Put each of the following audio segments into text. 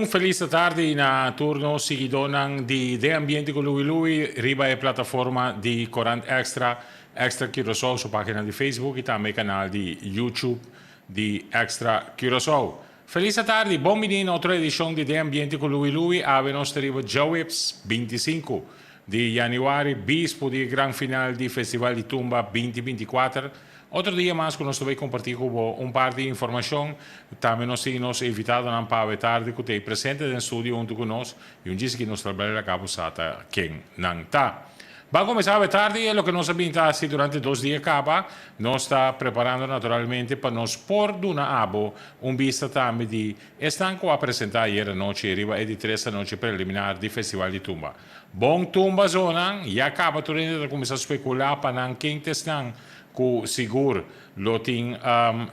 felis atardi na tur nos siguidónan di Den Ambiente ku Louie Louie riba e plataforma di Corant Extra, Extra Curaçao su página di Facebook i tambe e kanal di YouTube di Extra Curaçao. Felis atardi, bon bini na otro edishon di Den Ambiente ku Louie Louie, awe nos ta riba djaweps 25 di yanüari, bispu di e gran final di Festival di Tumba 2024. Otro dia mas ku nos ta bai kompartí ku bo un par di informashon. Tambe nos tin nos invitadonan pa awe tardi ku ta ei presente den studio huntu ku nos i un djis aki nos ta bai laga bo sa ta ken nan ta. Ban kuminsá awe tardi e loke nos a bin ta hasi durante dos dia kaba. Nos ta preparando naturalmente pa nos por duna abo un bista tambe di esnan ku a presentá ayer anochi riba e di tres anochi preliminar di Festival di Tumba. Bon tumba zonan ya kaba tur hende ta kuminsá spekulá pa nan ken ta esnan ku sigur lo tin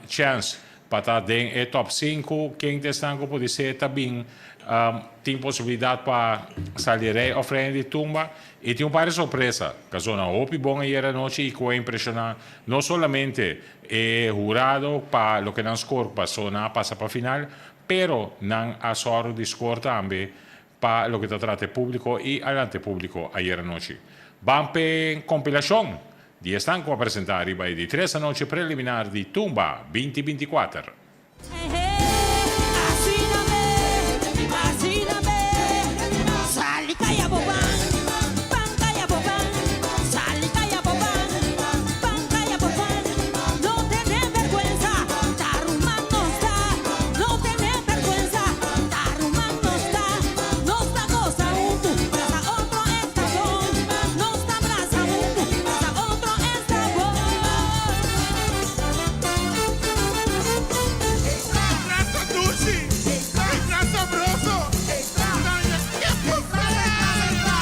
chèns pa ta den e tòp sinku, ken ta esnan ku podisé ta bin tin posibilidat pa sali rei òf reina di tumba. I tin un par di sorpresa ku a zona hopi bon ayer anochi i ku a impreshoná no solamente e hurado pa loke nan skor ku pasó nan a pasa pa final, pero nan a sòru di skor tambe pa loke ta trata e públiko i alante públiko ayer anochi. Ban p'e kompilashon di esnan ku a presentá riba e di tres anochi preliminar di Tumba 2024. Nos ta goza huntu, brasa otro esta bon. Nos ta brasa huntu, brasa otro esta bon. Brasa dushi, i brasa sabroso, daña kepo salsa.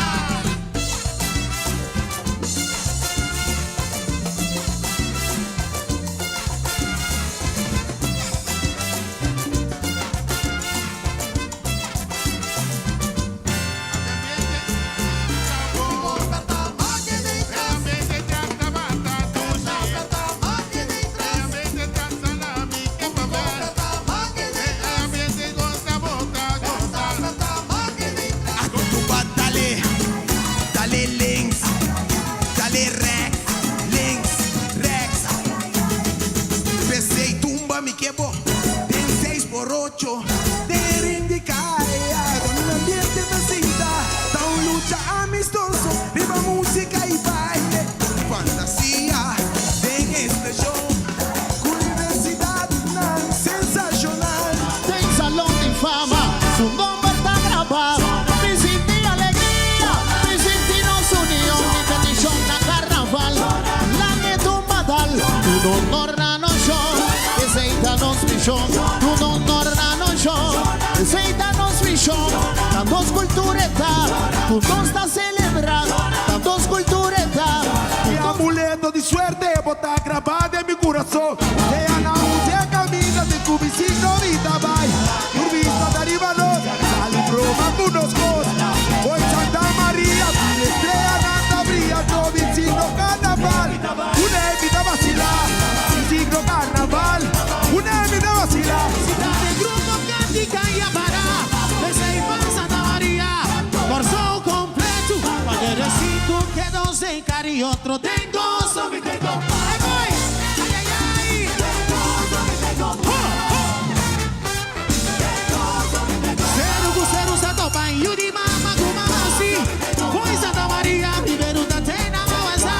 Den Salon di Fama su nomber ta grabá. Mi sinti alegria, mi sinti nos union. Mi petishon na karnaval, laga e tumba dal. Tur honor na nos shon, esei ta nos mishon. Tur honor na nos shon, esei ta nos mishon. Ta nos kultura e ta, ku nos ta selebrá. Ta nos kultura e ta, ku Mi nos. amuleto di suerte bo ta grabá den mi kurason. Sea na unda e kaminda den ku mi signo mi ta bai. Tur bista ta riba nos, sali broma ku nos kos. Hoy Santa Maria, tur estreanan ta bria, no mi signo karnaval. Une mi ta vasilá, mi signo karnaval. Une mi ta vasilá. De grupo Cantica y Apará, Esei pa Santa Maria, Kòrsou kompletu, pa deresí ku kedo den kari otro den goso mi te kompa. Ai ai ai! Ho ho! Seru ku seru sa topa yu di mama ku mama si Foi Santa Maria primeru ta te na avansa.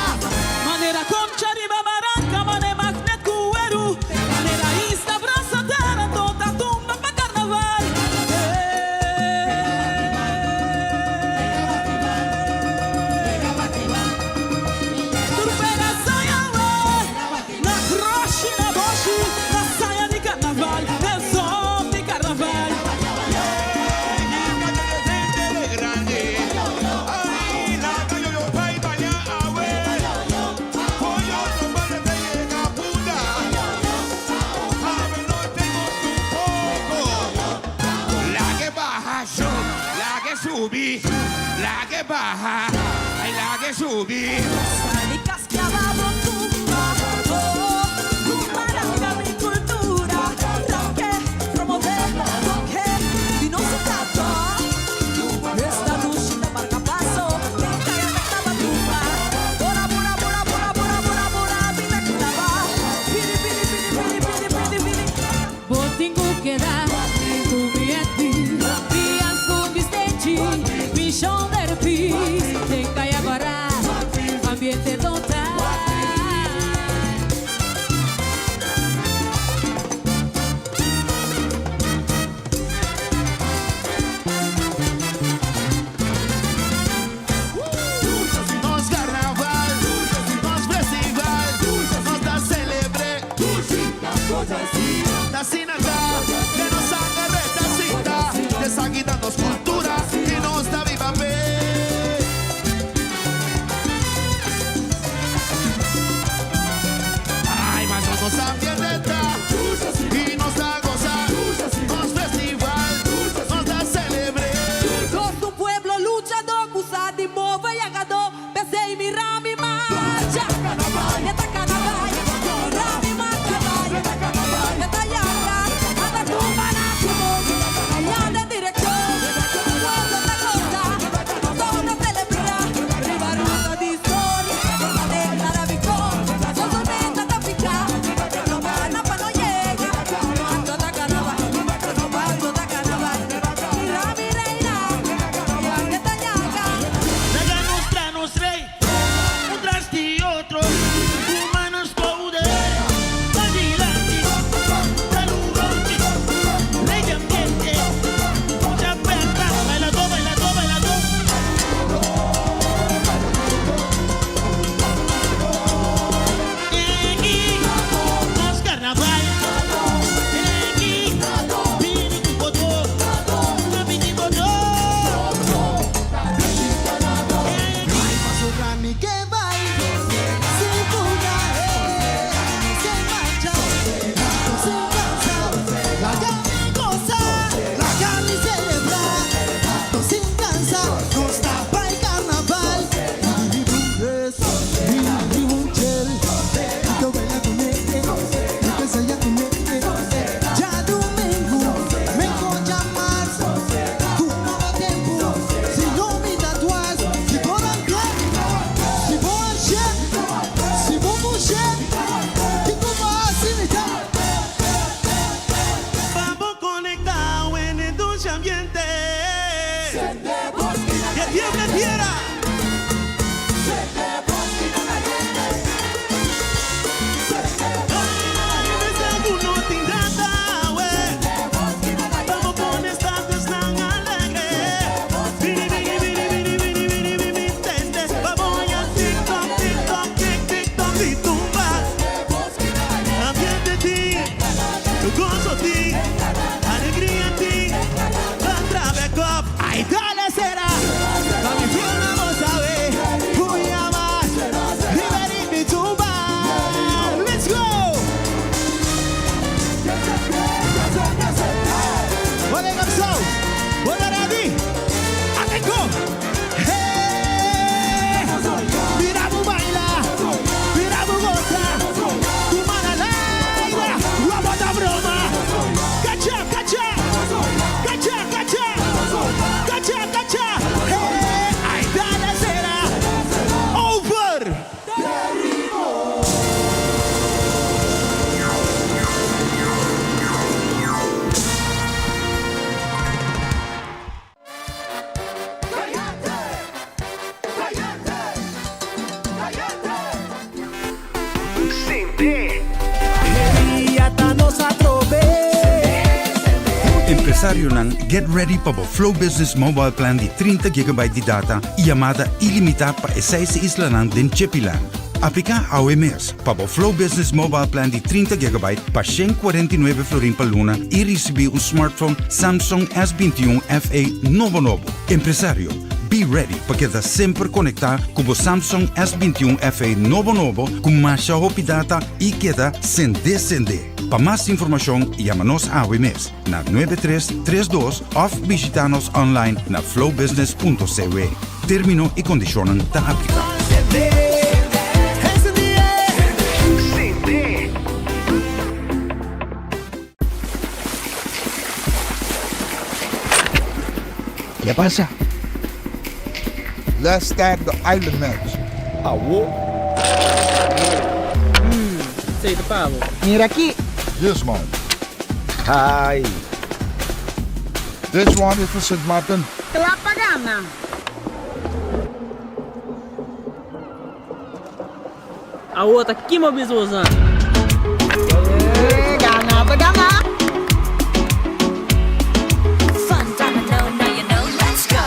Manera concha riba baranca, mane magnet cu weru, Manera isla brasa tera, tota tumba pa carnaval. Tur pega saya we, na kroshi na boshi, na saya di carnaval, den son di carnaval. Sali cascaba bo tumba, oh, tumba ranca mi cultura, ranke, promove, toke, di nos. Shoulder Peace Den Kaya Kòrá Ambiente total. Nos carnaval, nos festival, nos ta celebre. Ta asina ta, den nos sangre ta sinta, esaki ta nos cultura y nos ta biba p'e. Ay, mas nos ambiente ta y nos ta goza, nos festival, nos ta celebre. Nos ta un pueblo luchadó ku sa di move yagadó, p'esei mira mi marcha. E ta kana bai, mira mi marcha bai. E ta yaga, anda tumba na su mon, yanda en direkshon. Pueblo ta goza, nos ta selebrá. Riba ruta di historia, nos ta deklará viktoria. Nos tormenta ta piká, no gana pa no yega. Cuando ta kana bai, cuando ta kana bai. Mira mi reina, ya ta yaga. Laga nos tra nos rey, un tras di otro, ku manos poder, pa dilanti, saludochi, rey di ambiente, mucha perra, bailando, bailando, bailando. Eki, nos carnaval, eki, bini ku boto, bini boto. Mi ke bai, sin fuga, sin marcha, sin cansa, laga mi goza, laga mi celebra, sin cansa, nos ta bai carnaval. Djadumingu, djamars, tuma tempu, si no mi tatuas, si bo ranka, si bo ansha, si bo mushe, kiko bo hasi mi ta. Vamos conectados en el dulce ambiente. Que tiemble tierra. Ay, alguno tin data, we. Vamos pone status tan alegre. Bini, bini, bini, bini, bini, bini, bini, tende. Vamos a tic toc, tic toc, tic tic toc y tumba. Ambiente tin, gozo tin, alegria tin, Trabecup. Ay, dale será, mami, vamos a ver, voy a más, Riverini Tumba. Let's go! Olha pessoal, olha ready, Attenco! Hey! Mira bu baila, mira bu goza, tu mana laira, vamos a broma. Cacha, cacha, cacha, cacha, cacha, cacha. Hey! Ay, dale será, over! Caliente! Caliente! Caliente! Sente. Dia ta nos atrobe. Empresarionan, get ready pa e Flow Business Mobile Plan di 30 GB di data y yamada ilimita pa e seis islanan den Chipiland. Aplica awe mes pa e Flow Business Mobile Plan di 30 GB pa 149 florin pa luna y ricibi un smartphone Samsung S21 FE nobo nobo. Empresario, be ready pa keda semper conecta cu e Samsung S21 FE nobo nobo cu mas hopi data y keda sende sende. Pa mas informacion, yama nos awe mes na 9332 of bishita nos online na flowbusiness.cw. Termino y condicion ta aplica. Hands in the air. Sente. ¿Qué pasa? Let's start the island match. Awo. Sei Pablo. Mira aki. This one. Ai. This one is for St. Martin. Kla pa gana. Awor ta kima bisa boso? Gana ta gana! Fun domino, now you know, let's go.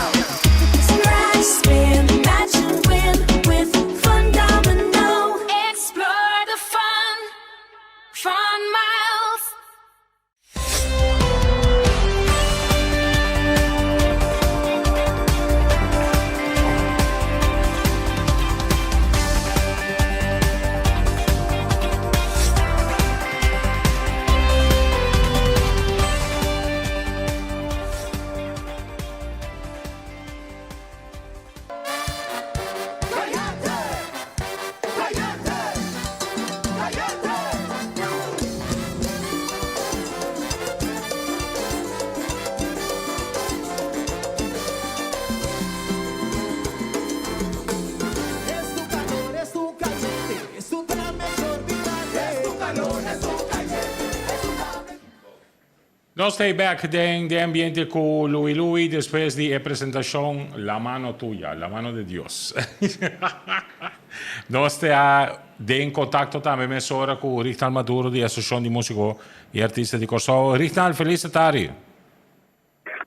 Scratch, spin, match and win with Fun Domino. Explore the fun, Fun Miles. Nos ta back den den ambiente cu Louie Louie despues di e presentacion La Mano Tuya, La Mano de Dios. Nos ta den contacto tambe mesora cu Rignald Maduro di Asociacion di Musico y Artista di Corsou. Rignald, feliz atardi.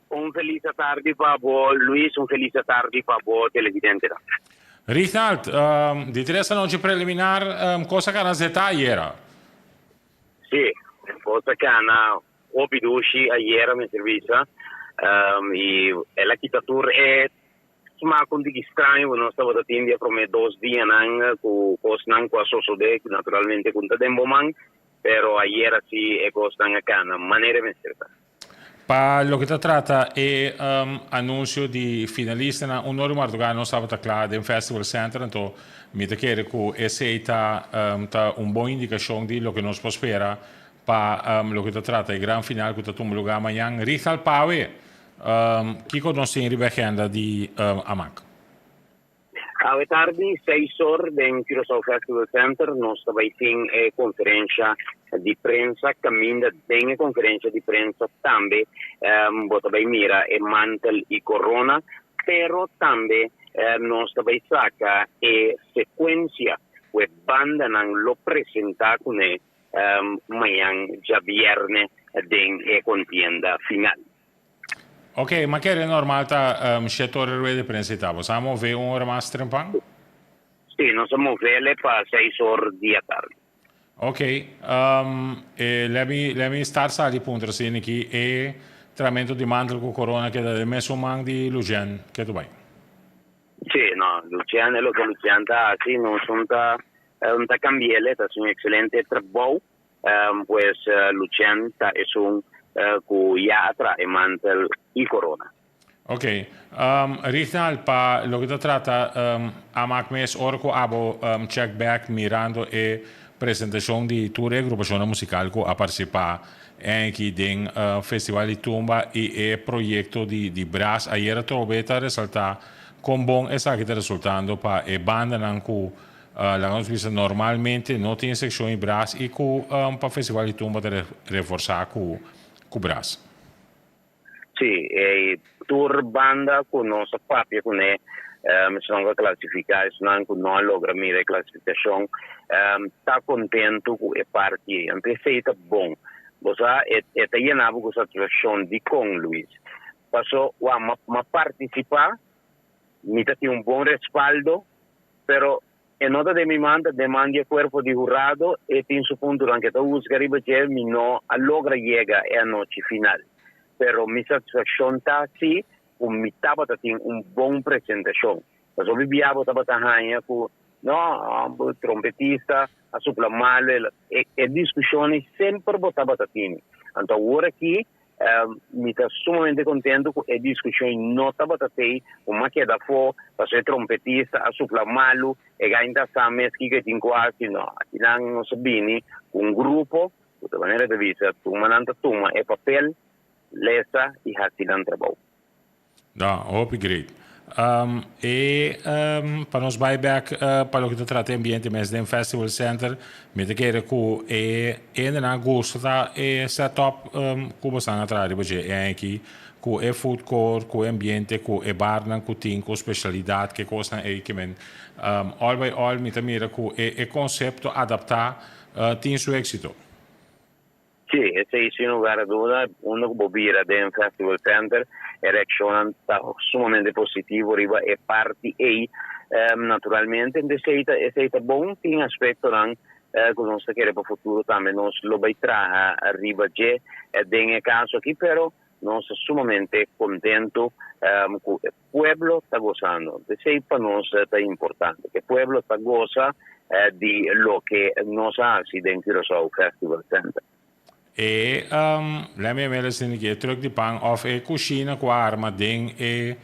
Un feliz atardi pa bo, Luis, un feliz atardi pa bo televidentenan. Rignald, di tres anochi preliminar, cos a cana zeta ayera? Sí, cos a cana hopi dushi ayera mester bisa y el a kita tur e smaak un tiki straño cu nos tabata tin di e prome dos dianan cu cosnan cu a sosode cu naturalmente cu no ta den bo man, pero ayera si e cosnan a cana manera e mester ta. Pa loke ta trata e anuncio di finalistanan, un ora marduga nos tabata cla den Festival Center, anto mi ta kere cu esey ta ta un bon indicacion di loke nos por spera pa loke ta trata e gran final cu ta tuma lugar mañan. Richard Pawe, kico nos tin riba e agenda di Amak? Awe tardi seis or den Curaçao Festival Center nos ta bai tin e conferencia di prensa caminda den e conferencia di prensa tambe bo ta bai mira e mantel y corona pero tambe nos ta bai saca e secuencia cu e bandanan lo presenta cune mañan djabierne den e contienda final. Ok, ma kere normal ta shete ora rueda di prensa i ta. Bo sa move un ora mas trempan? Sí, nos a movele pa seis or di atardi. Ok, e let mi let mi start sali puntra asina aki e tramento di mantel ku corona keda den mesun man di Lucian ke tu bai? Sí, no, Lucian e loke Lucian ta hasi nos un ta un ta cambiele, ta hasi un excelente trabou. Pues Lucien ta esun ku ya a traha e mantel i korona. Ok. Rignald, pa loke ta trata Amak mes ora ku abo check back mirando e presentashon di tur e agrupashonnan musikal ku a partisipá enki den Festival di Tumba i e proyekto di Bras ayera trobe ta resaltá kon bon esaki ta resultando pa e bandanan ku Laga nos bisa normalmente no tin sekshon di bras i ku pa Festival di Tumba ta reforsá ku ku bras. Sí, e tur banda ku nos a papia kuné, esnan ku a klasifiká, esnan ku no a logra mira e klasifikashon, ta kontentu ku e parti ei. Anto esei ta bon. Bo sa, e ta yena bo ku satisfakshon. Dikon, Luis? Paso, wak, m'a partisipá, mi ta tin un bon respaldo, Pero e no ta den mi man, ta den man di e cuerpo di hurado. E tin su puntonan cu e ta huzga riba dje. Mi no a logra yega e anochi final, pero mi satisfaccion ta si cu mi tabata tin un bon presentacion. Pasobra bia bo tabata haña cu no, bo trompetista a supla malo, e discusion ei semper bo tabata tini. Anto awor aki Mi ta sumamente contento cu e discusion no tabata tey cu m'a keda afo pasobra e trompetista a supla malu, e gaña ta sa mes kico e tin cu haci. No, akinan nos a bini cu un grupo cu ta manera ta bisa tuma nan ta tuma e papel, lesa y haci nan trabou. No, hopi great. E pa nos bai bek pa loke ta trata e ambiente mes den Festival Center, mi ta kere ku e hendenan a gusta ta e setup ku bosan a traha riba dje e aña aki. Ku e food court, ku e ambiente, ku e barnan ku tin, ku spesialidat, ku e kosnan ei ke men. All by all mi ta mira ku e e konsepto adaptá tin su éksito. Sí, esei sin lugar a duda. Unda ku bo bira den Festival Center e reakshonnan ta sumamente positivo riba e parti ei. Naturalmente esei ta esei ta bon. Tin aspektonan ku nos ta kere pa futuro tambe nos lo bai traha riba dje den e kaso aki, pero nos ta sumamente kontentu ku e pueblo ta gosando. Esei pa nos ta importante, ku e pueblo ta gosa di loke nos a hasi den Curaçao Festival Center. E lemi emele sinti ki e truck di pan of e kushina ku a arma den e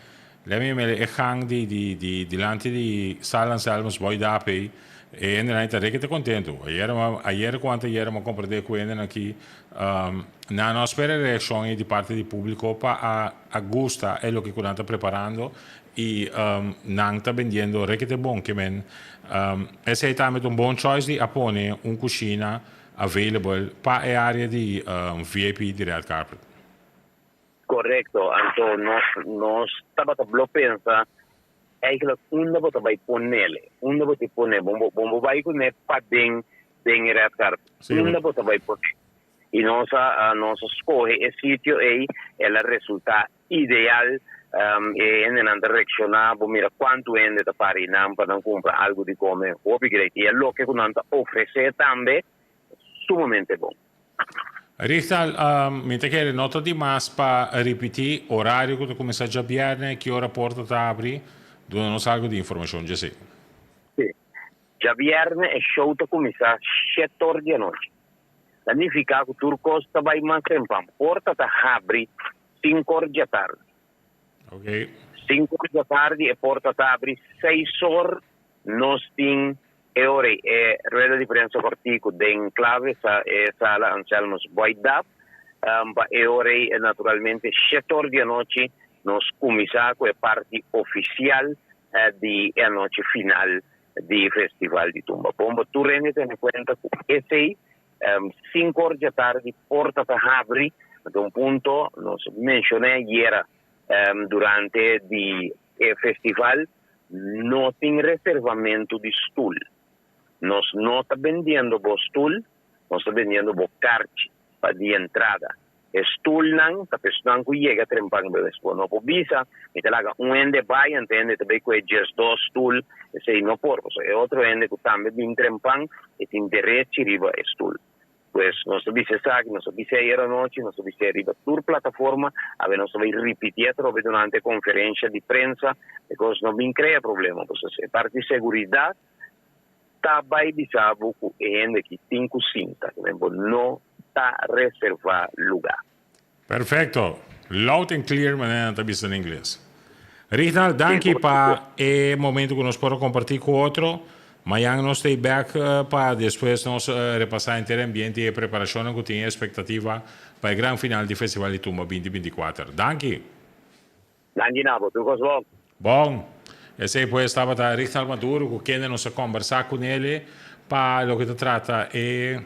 lemi emele e gang di di di dilanti di Sal Anselmus boy dapey e hendenan ta rekete kontentu. Ayer ayer ku anteayer mi a komprende ku hendenan aki nan no a spera e reakshon ei di parti di publiko pa a a gusta e loke ku nan ta preparando i nan ta bendiendo rekete bon ke men esei tambe ta un bon choice di a pone un kushina available pa e area di VIP di red carpet. Correcto, anto nos nos tabata blo pensa eigenlijk unda bo ta bay ponele, unda bo ta pone, bo bo bo bay cune paden den e red carpet, unda bo ta bay pone. Y nos a nos a scoge e sitio ey, el a resulta ideal, e hendenan ta reacciona, bo mira cuanto hende ta para einan pa nan cumpra algo di come, hopi great. Y e loke cu nan ta ofrece tambe sumamente bon. Richtal, mi ta kere no ta di mas pa ripiti orario cu ta cuminsa djabierne, ki ora porta ta abri, duna nos algo di informacion djesey. Si. Djabierne e show ta cuminsa shete or di anochi. Ta nifica cu tur cos ta bay mas tempan. Porta ta habri Sinkor djatardi. Ok. Sinkor djatardi e porta ta abri seisor nos tin e ora ei e rueda di prensa kòrtiku den clave sa e sala Anselmus Boydap pa e ora ei naturalmente shetor di anochi nos kuminsá ku e parti ofisial di e anochi final di festival di Tumba Bomba. Tur hende tene kuenta ku esei Sinkor djatardi porta ta habri na un punto nos menshoné ayera durante di e festival no tin reservamentu di stul. Nos no ta bendiendo bo stul, nos ta bendiendo bo karchi pa di entrada. E stulnan ta pa esnan ku yega trempan bes. Bo no por bisa, mi ta laga un hende bai, anto e hende ta bay ku e diesdos stul, esei no por, pasobra e otro hende ku tambe bin trempan e tin derechi riba e stul. Pues nos ta bisa esaki, nos a bisa ayer anochi, nos a bisa riba tur plataforma, awe nos ta bay ripiti atrobe durante e conferencia di prensa, because no bin crea problema, pasobra e parti seguridad ta bay bisa bo cu e hende aki tin cu sinta, bo no ta reserva luga. Perfecto. Loud and clear manera nan ta bisa na ingles. Rignald, danki pa e momento cu nos por a comparti cu otro. Mañan nos ta bek pa despues nos repasa henter e ambiente y e preparacionnan cu tin e expectativa pa e gran final di Festival di Tumba binti 24. Danki! Danki na bo, tur cos bon. Bon. Esey pues tabata Rignald Maduro cu kende nos a combersa cu nele pa loke ta trata e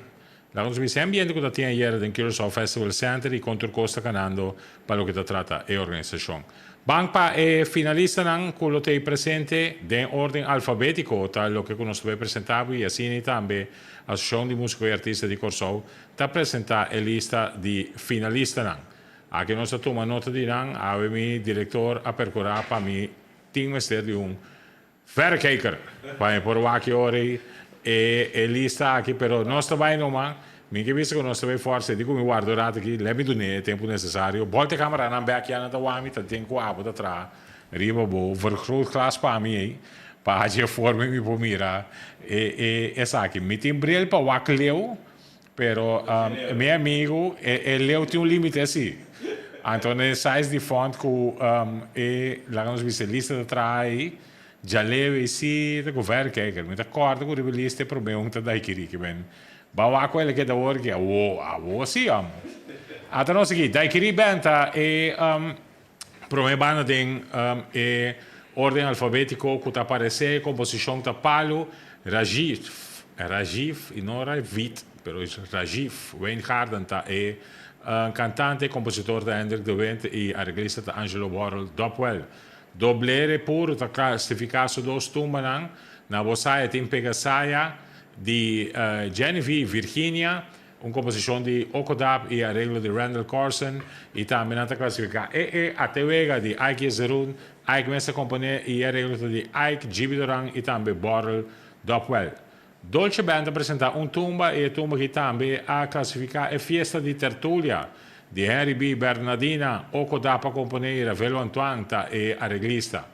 laga nos bisa e ambiente cu ta tin ayer den Curaçao Festival Center y con tur cos ta canando pa loke ta trata e organisacion. Ban pa e finalistanan cu lo ta presente den orden alfabetico ta loke cu nos ta bay presenta bo y asina tambe Asociacion di Musico y Artista di Corsou ta presenta e lista di finalistanan. Aki nos a tuma nota di nan, awe mi director a percura pa mi tin mester di un verrekijker pa mi por wak e ora ei e e lista aki, pero nos ta bai numa, mi ke bisa ku nos ta bai forsa, e di ku mi warda un rato aki, lè mi dun'é e tempu necesario, bolta e cameranan bek ya nan ta wak mi, ta tin ku abo ta traha riba bo vergrootglas pa mi ei, pa haci e forma mi por mira e e esaki. Mi tin bril pa wak leu. Pero mi amigu, e leu tin un limite si. Anto na e size di font ku e, laga nos bisa, e lista ta traha ei, djaleu ei si ta ku verrekijker. Mi ta kòrda ku riba e lista e promé un ta Daikiriki. Men ba wak ku el a keda awor ki awo, awo si amo. Ata nos aki, Daikiri benta e promé banda den e orden alfabétiko ku ta aparesé, komposishon ta Palu, Rajiv, Rajiv i no Ravit, pero es Rajiv Wijngaarden ta e. Kantante i kompositor ta Hendrik de Windt i areglista ta Angelo Borrell Dopwell. Doblere Puro ta klasifiká su dos tumbanan, Na Bo Saya Tin Pega Saya di Genevieve Virginia, un komposishon di Okodap i areglo di Randall Corsen, i tambe nan ta klasifiká E E Ate Wega di Ike Jezerun, Ike mes ta komponé i e areglo ta di Ike, Gibi Doran i tambe Borrell Dopwell. Dolce Band a presentá un tumba i e tumba aki tambe a klasifiká e Fiesta di Tertulia di Henry B. Bernadina, Oko Dap a komponé i Ravelo Antoine ta e areglista.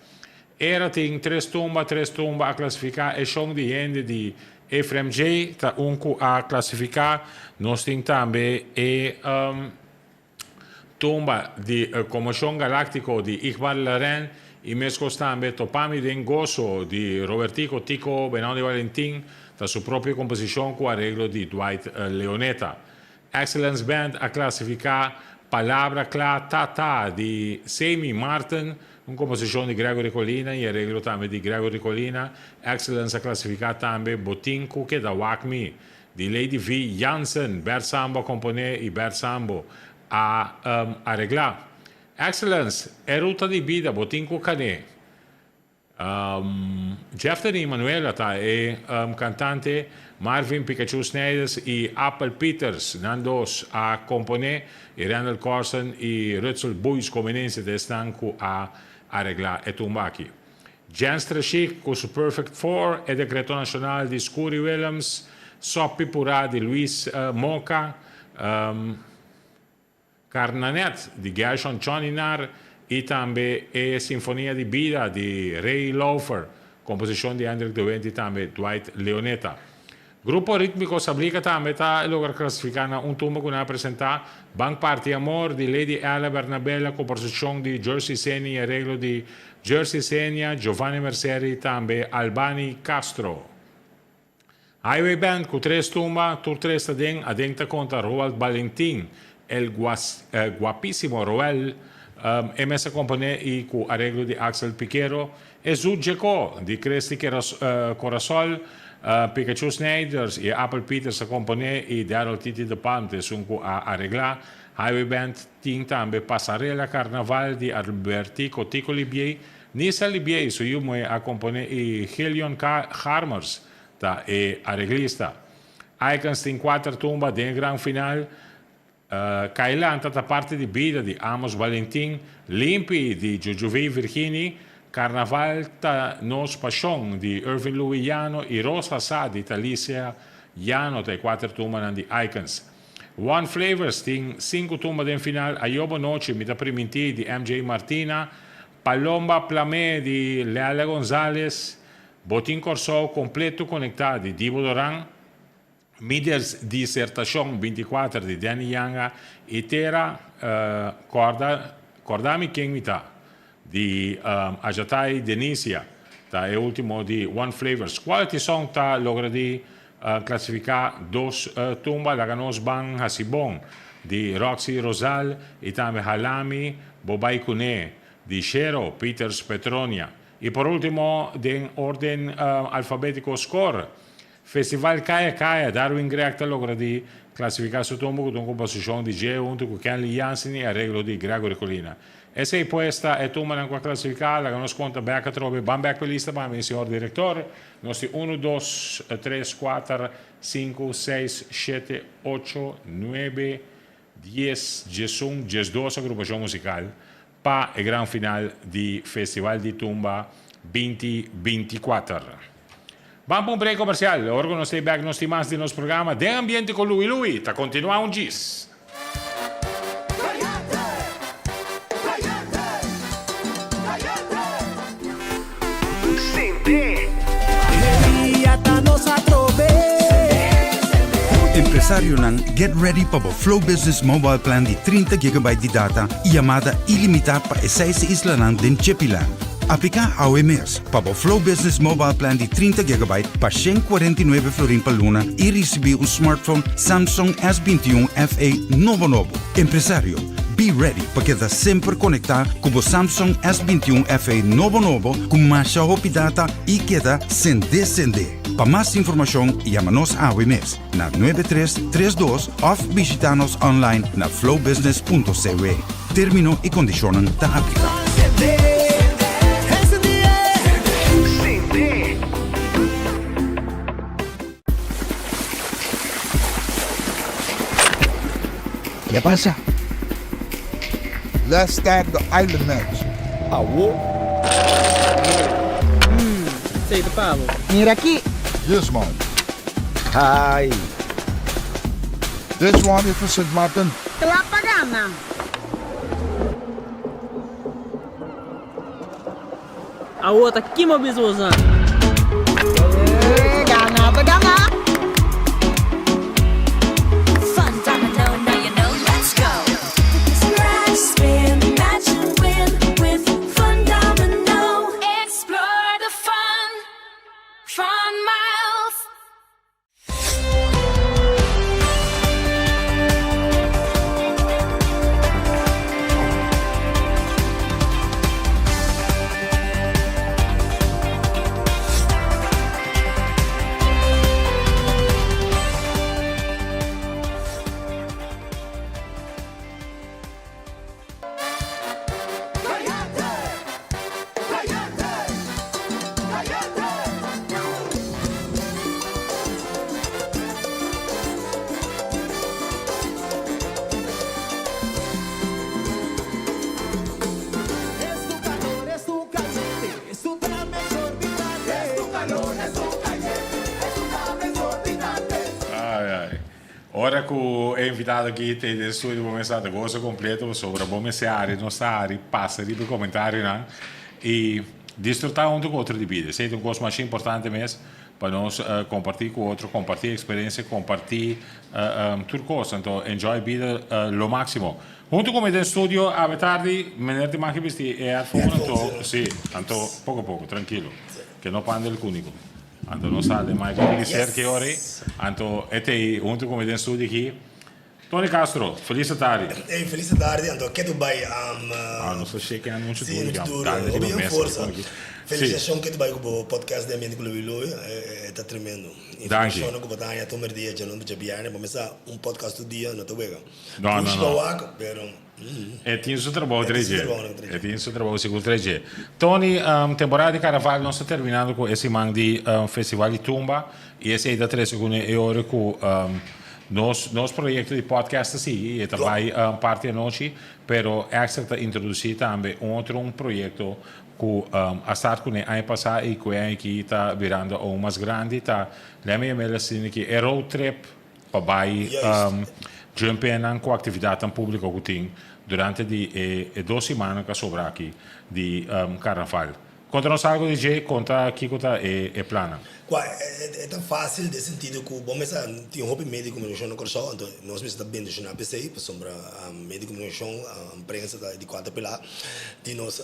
Era tin tres tumba, tres tumba a klasifiká e Shon di Hende di Efrem J. Ta un ku a klasifiká. Nos tin tambe e Tumba di Conmoción Galáctico di Iqbal Laren y mescos tambe Topami den Gozo di Robertico Tico Benón di Valentin ta su propio composicion cu areglo di Dwight Leoneta. Excellence Band a clasifica Palabra Cla Ta Ta di Semi Martin, un composicion di Gregory Colina y areglo tambe di Gregory Colina. Excellence a clasifica tambe Botin Cu Keda Wak Mi Di Lady V. Jansen, Bert Sambo a komponé i Bert Sambo a areglá. Excellence, e ruta di bida bo tin ku kané. Jefterny Manuela ta e kantante, Marvin Pikachu Snijders i Appel Peters, nan dos a komponé i Randall Corsen i Rutsel Boeis Comenencia ta esnan ku a areglá e tumba aki. Jens Treshik ku su Perfect Four, e Decreto Nacional di Scurry Willems, Soppy Purá di Luis Moca, Carnanet di Gershon Choninar i tambe e Sinfonia di Bida di Ray Lauffer, komposishon di Hendrik de Windt i tambe Dwight Leoneta. Grupo Ritmiko Sablika tambe ta logra klasifiká na un tumba ku nan a presentá, Ban Parti Amor di Lady Ella Bernabela komposishon di Jersey Senia i areglo di Jersey Senia, Giovanni Merceri i tambe Albany Castro. Highway Band ku tres tumba, tur tres ta den, aden ta konta Roald Balentin, El Guapísimo Roel, e mes a komponé i ku areglo di Axel Piquero, E Zoet Jecó di Christy Corasol, Pikachu Snijders i Apple Peters a komponé i Daryl Titi de Palm ta esun ku a areglá. Highway Band tin tambe Pasarela Carnaval di Albertico Tico Libiey, Nisa Libiey su yu muhé a komponé i Gillion Garmers ta e areglista. Icons tin kuater tumba den e gran final. Kailanta ta parti di bida di Amos Valentin, Limpi di Jujuvi Virgini, Carnaval ta nos pasion di Irving Louis Llano y Rosa Sa di Talicia Llano ta e kuater tumbanan di Icons. One Flavors tin sinku tumba den final, Ayobo Nochi, Mi ta Priminti di MJ Martina, Palomba Plamé di Lele Gonzalez, Botin Kòrsou Kompleto Konektá di Dibo Doran, Mi disertashon 24 di Danny Yanga i Tera Kòrda Kòrda mi ken mi ta di Ajatai Denisia ta e ultimo di One Flavors. Quality Song ta logra di klasifiká dos tumba Laga nos ban hasi bon di Roxy Rosal i tambe Halami bo bai kuné di Shero Peters Petronia. I por ultimo den orden alfabétiko Score Festival Kaya Kaya, Darwin Greg ta logra di clasifica su tumba cu ta un composicion di dje hunto cu Kenley Jansen y areglo di Gregory Colina. Esey pues ta e tumbanan cu a clasifica, laga nos conta bek atrobe, ban bek p'e lista pa mi señor director, nos tin uno, dos, tres, cuater, cinco, seis, shete, ocho, nuebe, dies, diesun, diesdos agrupacion musical pa e gran final di Festival di Tumba binti 24. Ban pa un break comercial, ora cu nos ta bek nos tin mas di nos programa Den Ambiente cu Louie Louie ta continua un djis. Empresarionan, get ready pa bo Flow Business Mobile Plan di 30 gigabyte di data i yamada ilimitá pa e seis islanan den Chipiland. Apliká awe mes pa bo Flow Business Mobile Plan di 30 gigabyte pa 149 florin pa luna i risibí un smartphone Samsung S21 FE nobo nobo. Empresario, Be ready pa keda semper konektá ku bo Samsung S 21 FE nobo nobo ku masha hopi data i keda sendé sendé. Pa mas informashon yama nos awe mes na 9332 òf bishitá nos online na flowbusiness.cw. Término i kondishonnan ta apliká. Ke pasa? Let's start the island match. Awo. Hmm, esei ta pa bo. Mira aki. This one. Ai. This one is for Sint Maarten. Kla pa gana. Awo ta kima bisbosan. Gana ta gana! Fun domino, now you know, let's go. Scratch, spin, match and win with Fun Domino. Explore the fun, fun miles. Ai ai. Ora ku e invitado aki te den studio bo mester ta goso kompleto pasobra bo mester hari nos ta hari pasa riba e komentarionan i disfrutá huntu ku otro di bida. Esei ta un kos masha importante mes pa nos kompartí ku otro, kompartí eksperensia, kompartí tur kos. Anto enjoy bida lo máksimo. Huntu ku mi den studio awe tardi meneer tin maki bisti e headphone anto si anto poko poko trankilo ke no panda el kuniko. Anto nos ta den Michael Pelicer ki ora ei. Anto e ta ei huntu ku mi den studio aki. Tony Castro, felis atardi. Ey, felis atardi. Anto ke tu bai? Ah, nos ta shake hand muchu Sí, duru muchu ya. duru. Dale Hopi riba en mesa forsa. aki. Sí. Felicitacion ke tu bai ku bo podcast di Ambiente ku Louie Louie. E ta tremendo. Danki. Informacionnan ku bo ta haña tur merdia djalon djabièrnè. Bo mester un podcast tur dia, no ta wega. No, no, Pushi no. pa wak, pero. E tin su trabou E tin su 3G. trabou nan 3G. E tin su trabou sigur 3G. Tony, temporada di karnaval nos ta terminando ku e siman di Festival di Tumba i esei ta trese ku e ora ku nos nos proyekto di podcast ta sigui i e ta bai parti anochi, pero Extra ta introdusí tambe un otro un proyekto ku a start kuné aña pasá i ku e aña aki ta birando aun mas grandi ta lèmi yam'el asina ki e road trip pa bai jumpenan ku aktividatnan públiko ku tin durante di e dos simannan ku a sobra aki di karnaval. Konta nos algu di dje, konta kiko ta e plannan. Kua e ta fásil den sentido ku bo mester tin hopi medio di komunikashon na Kòrsou, anto nos mester ta bendishoná p'esei, pasobra medio di komunikashon, prensa ta di kuater pilá di nos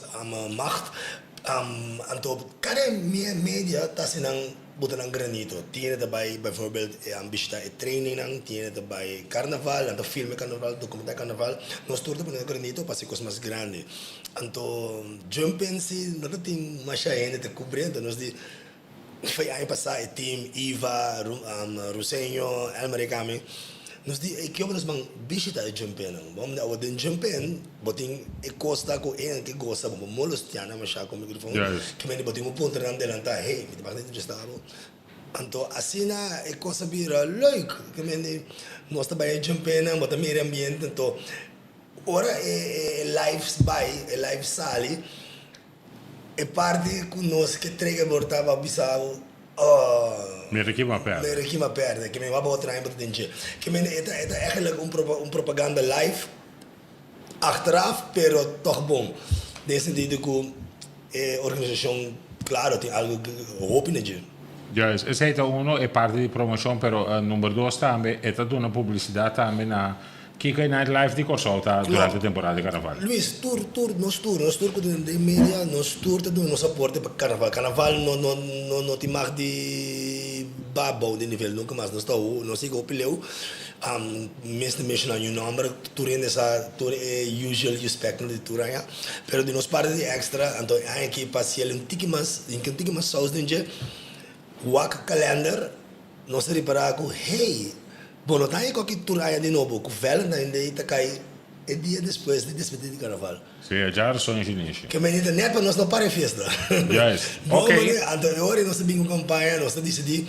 macht. Anto kada media ta hasi nan Buta nan granito. Tin hende ta bai bijvoorbeeld bishita e trainingnan, tin hende ta bai carnaval, nan ta filma e carnaval, documenta e carnaval. Nos tur ta pone nan granito pa hasi cos mas grandi. Anto jump in si no ta tin masha hende ta cubri, anto nos di fei aña pasa e team Iva, Ruseño, Elmer y Cami, nos di ey kico nos ban bishita e jump innan. Bo awor den jump in Bo tin e kos ta ku e ke gosa bo molestia nan masha ku mikrofon ke mende bo tin ku puntra nan delanta hey mi ta bak entrevista bo anto asina e kos a bira leuk ke mende nos ta bai e djempe nan bo ta mira e ambiente anto ora e live bai e live sali E parti ku nos ke trega por ta pa bisa bo, oh, Mira ki bo a pèrdè. Mira ki mi a pèrdè, ke mi wak bo traen bo ta den dje. Ke mende e ta e ta eigenlijk un un propaganda live achteraf pero tòg bon. Den e sentido ku e organisashon klaro tin algu hopi na dje. Juist, esei ta uno, e parti di promoshon, pero number dos tambe e ta duna publisidat tambe na. Kiko e nightlife di Kòrsou ta durante temporada di karnaval? Luis, tur, tur, nos tur, nos tur ku ta den media, nos tur ta duna nos aporte pa karnaval. Karnaval no, no, no, no tin mag di ba bou di nivel nunka mas. Nos ta ho, nos yega hopi leu. Mes ta menshoná ñu nòmber, tur hende sa tur e usual suspectnan di tur aña. Pero di nos parti di extra, anto e aña aki pa hasiel un tiki mas, hinka un tiki mas sous den dje. Wak kalender, nos a ripará ku, hey! Bo no ta haña koki tur aña di nobo ku Valentine Day ta kai e dia despues di despedida di karnaval. Sí, e djarsón i shinishi. Ke meni ta nèt pa nos no para e fiesta. Juist. Bo Ok. mane, anto e ora nos ta bin ku kampaña, nos ta disidí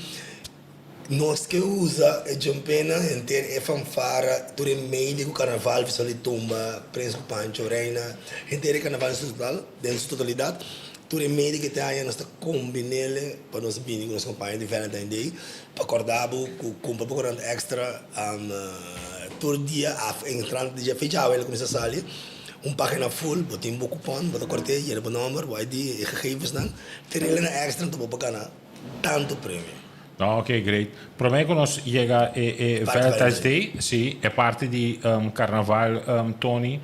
nos ke usa e djompena henter e fanfara tur e medio ku karnaval, Fisol di Tumba, Prins ku Pancho, Reina, henter e karnaval en su total, den su totalidat. Tur e medio ke ta haña nos ta kombin'el pa nos bini ku nos kampaña di Valentine Day. Pa korda bo ku kumpra bo korant extra tur dia af entrante di dje fecha awe el a kuminsá sali un pagina full bo tin bo kupon bo ta kort'é yena bo nòmber bo ID e gegevensnan tenel na extra anto bo por gana tantu premio. No ok great. Promé ku nos yega e e Valentine's Day si e parti di karnaval Tony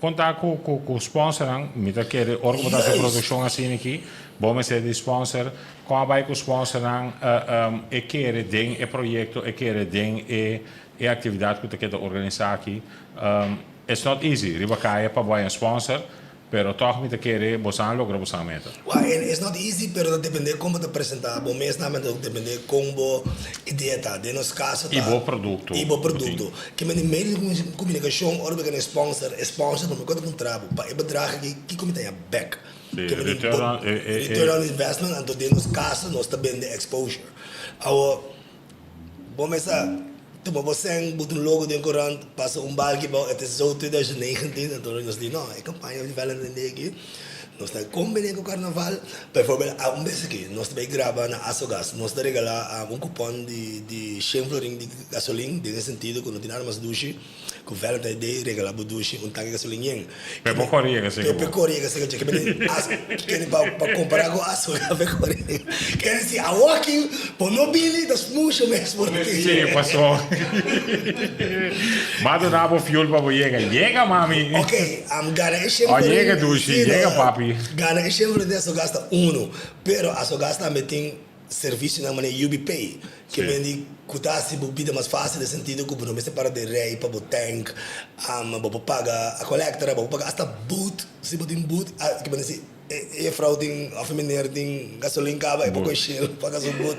Konta ku ku sponsornan, mi ta kere ora ku bo ta hasi produkshon asina aki, bo mester di sponsor. Kon a bai ku sponsornan e kere den e proyekto, e kere den e e aktividat ku ta keda organisá aki. It's not easy riba kaya pa bo haña sponsor, pero tòg mi ta kere bosan a logra bosan meta. Wak, it's not easy, pero ta depende kon bo ta presentá bo mes tambe, ta depende kon bo idea ta. Den nos kaso ta. I bo produkto. I bo produkto. Ke mende medio di komunikashon ora bo gana e sponsor, e sponsor no mekor ta puntra bo pa e bedrag aki kiko mi ta haña bek. Sí, Ke mende return on, e, e, e. Return on investment, anto den nos kaso nos ta bende exposure. Awor, bo mester tuma bo sèn, buta un logo den korant, pasa un balki bou, het is zo 2019, anto nos di no, e kampaña di Valentine Day aki nos ta kombiné ku karnaval. Bijvoorbeeld, a un bes aki nos ta bai graba na Asogas, nos ta regalá un kupon di di shen florin di Gasolin, den e sentido ku no tin nada mas dushi ku Valentine Day regala bo dushi un tanki gasolin yen. Pe por kore yega seka bo. Pe kore yega seka dje. Kende as kende pa pa kompara ku aso pe kore yega. Kende si awoki bo no bini ta smusha mes por ti. Si paso M'a duna bo fuel pa bo yega. Yega mami. Ok, am gana e shen O florin. yega dushi, Si no, yega papi. Gana e shen florin di asogas ta uno. Pero asogas tambe tin. Servisionan manera UB Pay, ke men di ku ta hasi bo bida mas fásil den sentido ku bo no mester para den rei pa bo tank, bo por paga a kolektor, bo por paga asta boot, si bo tin boot, ke men di si e jefrou tin òf e meneer tin gasolin kaba e por kohe Shell paga su boot,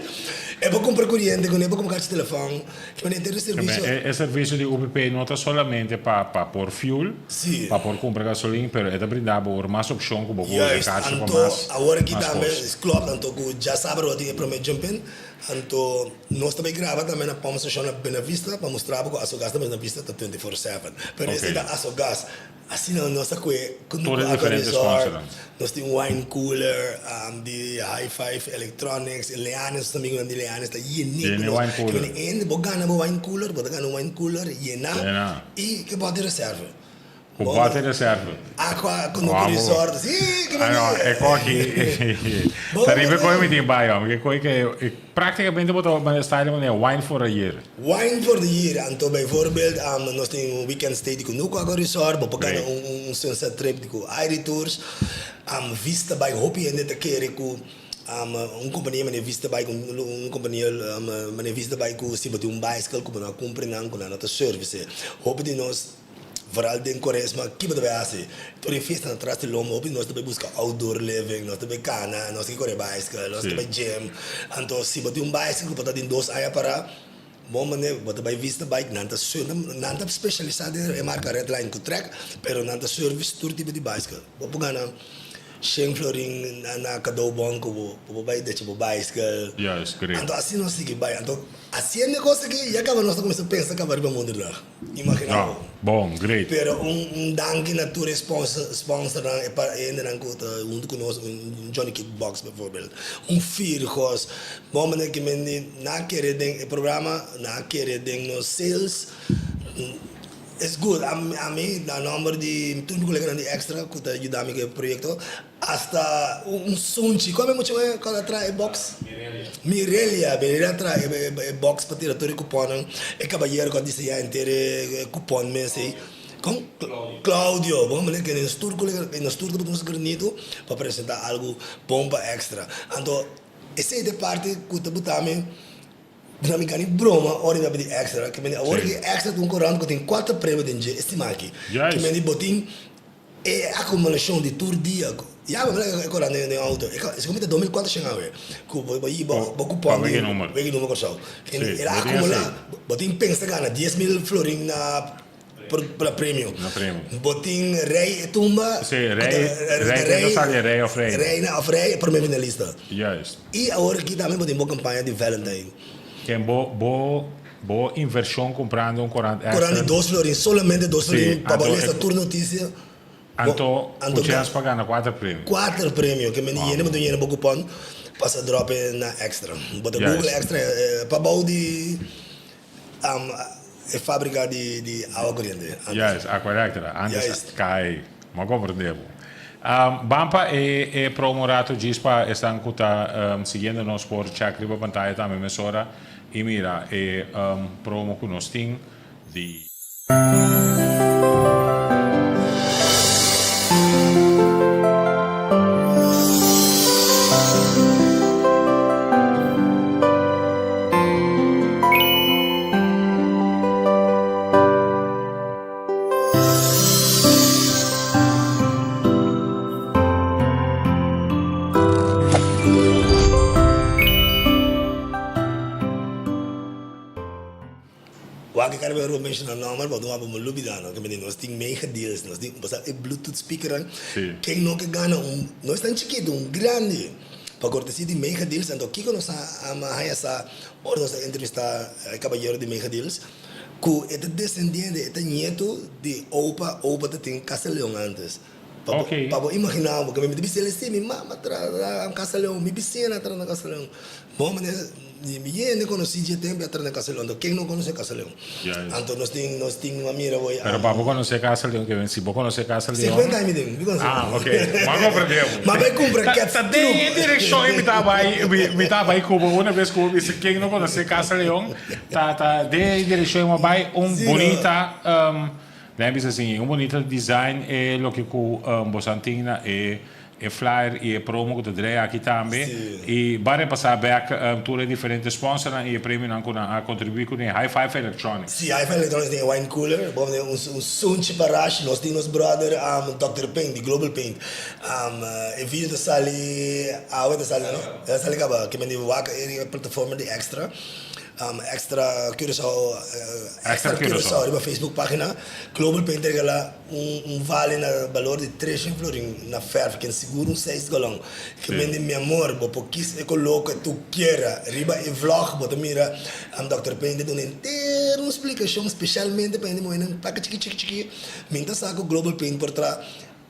e por kumpra kuriente kuné, e por kumpra karchi telefòn, ke men di servisio. E servisio di UB Pay no ta solamente pa por fuel, Sí. Pa por cumpra gasolin, pero e ta brinda bo ora mas opcion cu bo por usa Juist, cacho pa anto mas awor aki mas tambe cos. klopt, anto cu djasabra lo tin e prome jump-in, anto nos ta bay graba tambe na pump station na Buena Vista pa mustra bo cu Asogas na Buena Vista ta 24/7, pero Ok. esey ta Asogas, asina nos ta cue cu Tur e Aqua diferente Resort, sponsornan. nos tin wine cooler di High Five Electronics, Leanes, nos amigunan di Leanes ta yene cu Yene nos, wine ke cooler. mene ende bo gana bo wine cooler, bo ta gana un wine cooler yena. Yena. I ke bote reserve. Ku bote reserve. Aqua ku no resort. Si, ke Ah, no, e ko aki. Ta riba e koi mi tin bai, hom. E koi ke praktikamente bo ta manda style manera wine for a year. Wine for the year. Anto bijvoorbeeld nos tin un weekend stay di Kunuku Aqua Resort, bo por gana un sunset trip di ku Aire Tours. Vista bai hopi hende ta kere ku Un kompania manera vista bai ku un kompania manera vista bai ku si bo tin un baiskel ku bo no a kumpra nan ku nan no ta service. Hopi di nos vooral den koresma ki bo ta bai hasi? Tur e fiestanan tras di lomba hopi di nos ta bai buska outdoor living, nos ta bai kana, nos ta kore baiskel, nos ta bai gym. Anto si bo tin un baiskel ku bo ta tin dos aña para bon manera bo ta bai vista bike nan ta nan ta specialisa den e marka Redline ku Trek pero nan ta service tur tipo di baiskel. Bo por gana Shen florin na cadeaubon cu bo por bay decha bo baiskel. Juist, great. Anto asina nos sigui bay. Anto haciendo e cos aki ya caba nos ta cuminsa pensa caba riba Moederdag. Imagina No, bo. bon, great. Pero un un danki na tur e sponsor sponsornan e pa e hendenan cu ta hunto cu nos, un Johnny Kickbox bijvoorbeeld, un Virgos. Bon manera ki men di nan a kere den e programa, nan a kere den nos sales. It's good. Ami, na nomber di tur mi coleganan di Extra cu ta yuda mi cu e proyecto, hasta un sunchi. Cual e mucha muhe cu a traha e box? Mirelia. Mirelia, Mirelia a traha e box pa tira tur e cuponnan. E cabayero cu a diseña henter e cupon mes ey. Con? Claudio. Bon manera cu nos tur colega, nos tur ta nos granito pa presenta algo bon pa Extra. Anto esey ta e parti cu ta buta mi. Duna mi gana e broma ora mi a pidi extra, ke mende awor ki extra ta un korant ku tin kuater premio den dje, estima aki. Ke mende bo tin e akumulashon di tur dia ku ya bo mira e korant den outo, e segun mi ta 2004 shen awe ku bo bo bo kupon di wega number Kòrsou. El a akumulá, bo tin pensa gana 10,000 florin na na premio. Bo tin rei e tumba. Sí, rei, rei no sali rei of reina. Reina of rei e prome finalista. Juist. I awor aki tambe bo tin bo campaña di Valentine. Ken bo bo bo inversion comprando un corant extra. Corant di dos florin, solamente dos florin pa bo lesa tur noticia. Anto cu chens pa gana cuater premio. Cuater premio, ke mende yende bo tin yende bo cupon pasa drop e na extra. Bo ta google extra pa bou di. E fabrica di awa coriente. Juist, Aqualectra. Antes cai. M'a comprende bo. Ban pa e promo rato djis pa esnan cu ta siguiendo nos por check riba pantaya tambe mesora y mira e promo cu nos tin di. Wak e kara ro menshona nomber pa no abo mo lubida no ke mende nos tin mega deals nos tin pasobra e bluetooth speakernan ken no ke gana un no es tan chikito un grandi pa kortesia di mega deals anto kiko nos a haya sa ora nos a entrevista e kabayero di mega deals ku e ta desendiente e ta nieto di opa opa ta tin casa leon antes pa bo imagina bo ke mi ta bisa el si mi mama traha na casa leon mi bisina a traha na casa leon bo manera mi yende konosi dje tempo a traha na casa leon anto ken no konosi casa leon anto nos tin nos tin a mira bo Pero pa bo konosi casa leon ke si bo konosi casa leon 50 aña mi tin mi konosi ah ok mi a komprende bo ma bai kumpra ta ta den e direkshon mi ta bai mi ta bai ku bo una bes ku bo bisa ken no konosi casa leon ta ta den e direkshon mi a bai un bunita Den bisa sin un bunita design e loke ku bosan tin na e e flyer y e promo ku ta drei aki tambe y ban repasa bek tur e diferente sponsornan y e premionan ku nan a kontribuí kuné High Five Electronics. Sí, High Five Electronics tin e wine cooler, bo tin un sunchi pa Rush, nos tin nos brother Dòkter Paint di Global Paint. E video ta sali awe ta sali no? E ta sali kaba, ke men di wak e plataforma di Extra. Extra Curaçao Extra Curaçao riba Facebook pagina Global Paint ta regala un vale na balor di treshen florin na verf ken sigur un seis galon ke mende mi amor bo por kis e color ke tu kiera riba e vlog bo ta mira Dòkter Paint ta duna henter un splicacion specialmente pa hende muhernan plaka chiki chiki chiki mi ta sa ku Global Paint por tra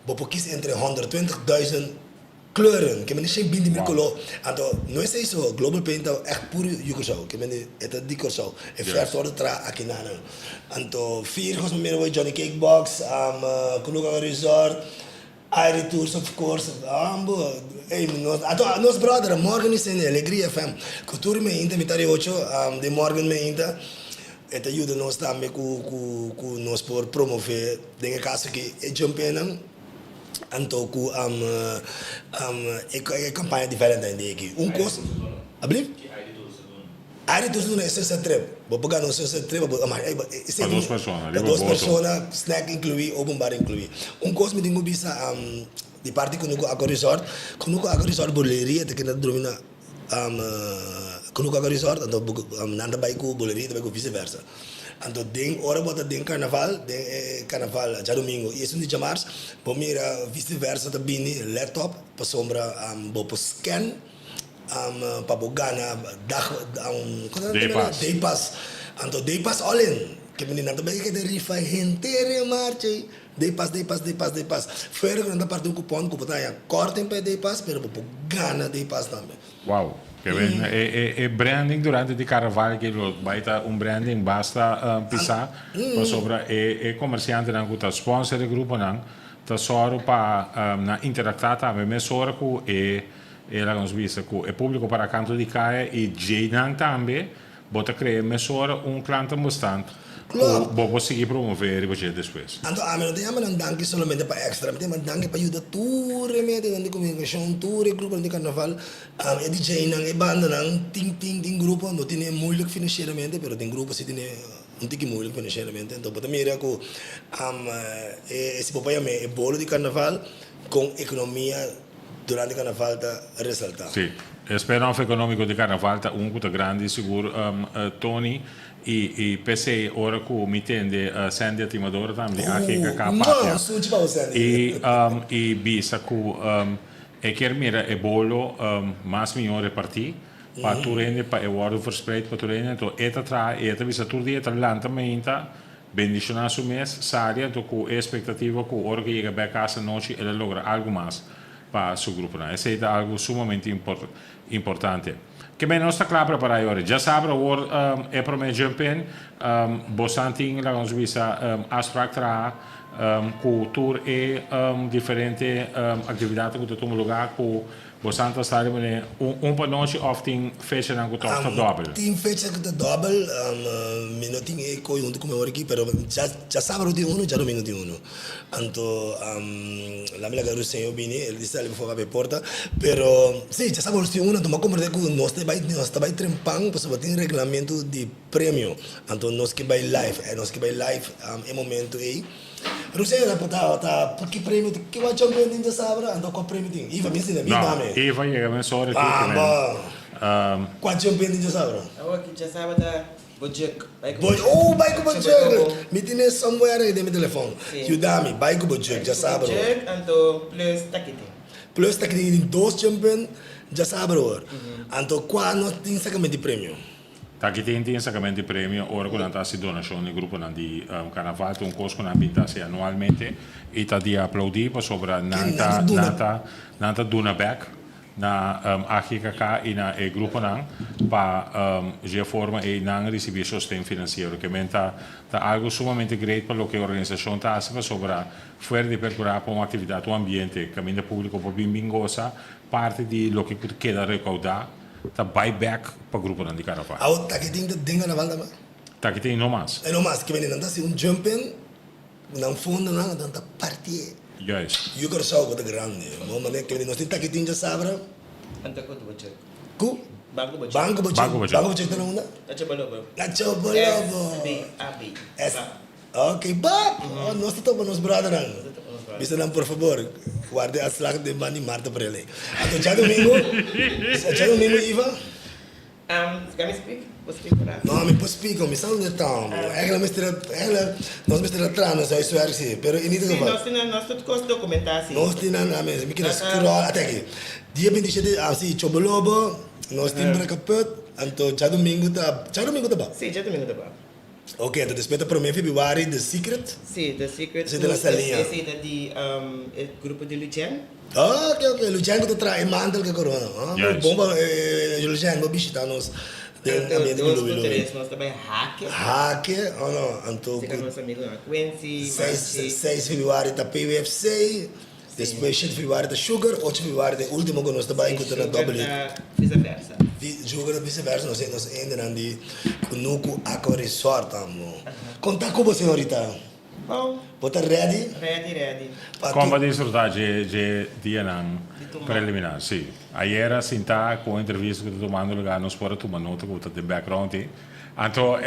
bo por kis entre 120,000 Kleuren, ke mende 120 mil koló. Anto, no esei so, Global Paint ta ègt puru yu Kòrsou, ke mende e ta di Kòrsou. E fèrf ta wòrdu traha aki na nan. Anto, Virgos, mi mira wei Johnny Cake Box, Kulukan Resort, Irie Tours of course, ambo, ey, nos, anto nos brother, Morgan y Cindy, Alegria FM, ku tur meinta mi ta di ocho, den Morgan meinta, e ta yuda nos tambe ku, ku, ku nos por promove, den e kaso aki, e jumpenan. Anto ku e kampaña di Valentine Day aki. Un kos, ablief? Aire tur duna e sunset trip. Bo por gana un sunset trip, bo Pa dos persona, Pa dos persona, snack inkluí, open bar inkluí. Un kos mi tin ku bisa di parti Kunuku Aqua Resort, Kunuku Aqua Resort boleria ta keda drumi na Kunuku Aqua Resort, anto nan ta bai ku boleria ta bai ku vice versa. Anto den ora bo ta den karnaval, den e karnaval djadumingu i esun di djamars, bo mira vice versa ta bini laptop pasobra bo por scan pa bo gana dag Day pass. Day pass. Anto day pass all in. Ke mende nan ta bai keda rifa henter e marcha ei, Day Pass, Day Pass, Day Pass, Day Pass. Fuera ku nan ta parti un kupon ku bo ta haña kòrting pa e Day Pass, pero bo por gana Day Pass tambe. Wow, ke ben e e branding durante di karnaval ke lo bai ta un branding basta pisá pasobra e e komersiantenan ku ta sponsor e gruponan ta sòru pa nan interaktá tambe mesora ku e e laga nos bisa ku e públiko para kantu di kaya i djeinan tambe Bo ta krea mesora un klantenbestand ku bo por sigui promové riba dje despues. Anto ami no ta yama nan danki solamente pa extra, mi ta yama danki pa yuda tur e medionan di komunikashon, tur e gruponan di karnaval, e DJ-nan, e bandanan, tin tin tin grupo no tene moeilijk finansieramente, pero tin grupo si tene un tiki moeilijk finansieramente, anto bo ta mira ku e si bo por yam'é e bolo di karnaval kon ekonomia durante karnaval ta resaltá. Sí, e spin-off ekonómiko di karnaval ta un ku ta grandi sigur Tony i i p'esei ora ku mi tende Sandy Atimadora tambe di AGKK papia i i bisa ku e kier mira e bolo mas mihó repartí pa tur hende pa e wòrdu verspreid pa tur hende anto e ta traha i e ta bisa tur dia e ta lanta mainta bendishoná su mes, sali anto ku e espektativa ku ora ku e yega bèk kas anochi el a logra algu mas pa su gruponan. Esei ta algu sumamente importante. Ke men nos ta kla prepará e ora. Djasabra awor e promé jump in, bosan tin laga nos bisa afsprak traha ku tur e diferente aktividatnan ku ta tuma lugá ku Bosan ta sa riba ne un pa nochi of tin fechanan ku tòg ta dòbel? Tin fecha ku ta dòbel, mi no tin e koe huntu ku mi awor aki, pero djasabado tin unu, djadomingo tin unu. Anto la mi laga Ruseño bini, el di sali por favor pa e porta, pero si djasabado tin unu, anto mi a komprende ku nos ta bai nos ta bai trempan pasobra tin reglamento di premio, anto nos ke bai live, nos ke bai live e momento ei. Rusia ta ta ta por ki premio tin ki wak champion tin djasabra anto kua premio tin Iva mi sinta mi No, dame Iva yega mesora aki ah ki men bo kua champion tin djasabra. Awor ki djasabra ta Bojek bai ku Bo Bojek oh bai ku Bojek Bojek mi tine somewhere aki den mi telefon Si. yuda mi bai ku Bojek Bai ku djasabra hoor. Bojek anto plus takitin. Plus takitin tin dos champion djasabra hoor anto kua no tin sakamenti premio. Taki tin tin sakamento di premio ora ku nan ta hasi donashon di gruponan di karnaval ta un kos ku nan bin ta hasi anualmente i ta di aplaudí pasobra nan ta nan ta nan ta duna bèk na AGKK i na e gruponan pa dje forma ei nan risibí sosten finansiero ke men ta ta algu sumamente great pa loke e organisashon ta hasi pasobra fuera di perkurá pa un aktividat un ambiente kaminda públiko por bin bin gosa parti di loke ku ta keda rekoudá Ta bai bek pa gruponan di karnaval. Awo takitin ta den karnaval tambe? Takitin no mas. E no mas, ke bini nan ta hasi un jumping nan fondo nan anto nan ta partié. Juist. Yu Kòrsou bo ta grandi. Mo manera ke bini nos tin takitin djasabra. Anto ku bo chek? Ku? Banko bo chek. Banko bo chek. Banko bo chek. Banko bo chek ta na unda? Na Chobolobo. Na Chobolobo. S B A B. S. Ok bab! Oh nos ta topa nos brothernan. Bisa nan por favor warda e afslag den man di Marta Prele. Anto djadomingo, djadomingo Iva? Um, kan mi speak? Bo speak por aki? No, mi por speak, mi sa unda ta hombre. Eigenlijk mester a, eigenlijk nos mester a traha nos huiswerk si, pero in ieder Si, geval. nos tin nan, nos tur kos dokumentá si. Nos tin nan, mi, mi keda scroll, ata aki. Dia 27, ah si, Chobolobo, nos tin Brakaput, anto djadomingo ta, djadomingo ta bab? Si, djadomingo ta bab. Ok, enton despues ta prome febrüari The Secret. Sí, The Secret. Esei ta na Saliña. Esei ta di e grupo di Luchen. Oh, ok, ok. Luchen ku ta traha e mantel ku e korona. Oh, Juist. bon pa Luchen bo bishita nos den ambiente ku Dos Louie ku Louie. tres nos ta bai Hake. Hake, oh no, anto Seka ku nos amigonan Quincy, seis Marchi. seis febrüari ta PWFC, despues shete febrüari ta Sugar, ocho febrüari ta e ultimo ku nos ta bai ku ta na Sugar Double Hit. ta vice versa. Sugar ta vice versa, nos nos hendenan di Kunuku Aqua Resort amo. Konta ku bo señorita? Bon. Bo ta ready? Ready, ready. Pa Kon tu. bo a disfruta dje dje dianan Di tuma. preliminar? Si. Ayera sinta ku un entrevista ku ta tumando lugar nos por a tuma nota ku ta den background ei. Anto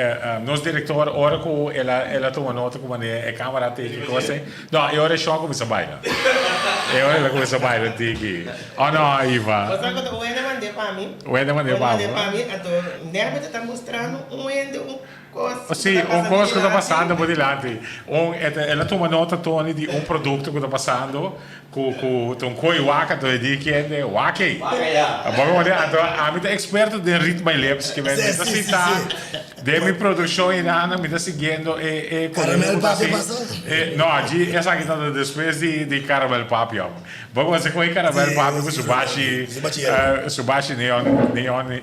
nos director ora cu el a el a tuma nota cu manera e camera tiki cos ei, no e ora e shon a cuminsa baila. E ora el a cuminsa baila tiki. Oh no Iva. Bo sa cu ta un hende mand'é pa mi. Un hende mand'é pa Un bo. hende mand'é pa mi, anto Nermi ta ta mustrando un hende un cos cu Si, ta un pasando cos cu ta dilanti. pasando bo dilanti. Un e ta el a tuma nota Tony di un producto cu ta pasando Ku ku ta un koi waka anto e di kende wak-ei. Waka ya. Bo a worde anto ami ta experto den read my lips ke men mi ta Si, si, sinta si. Den mi produccion einan mi ta siguiendo e e Caramel ku ta Papi si pasa? e no dji esaki ta despues di di Caramel Papi homber. Bo conoce con e Caramel Sí, Papi cu sí, su bashi su bashi yellow. su bashi neon neon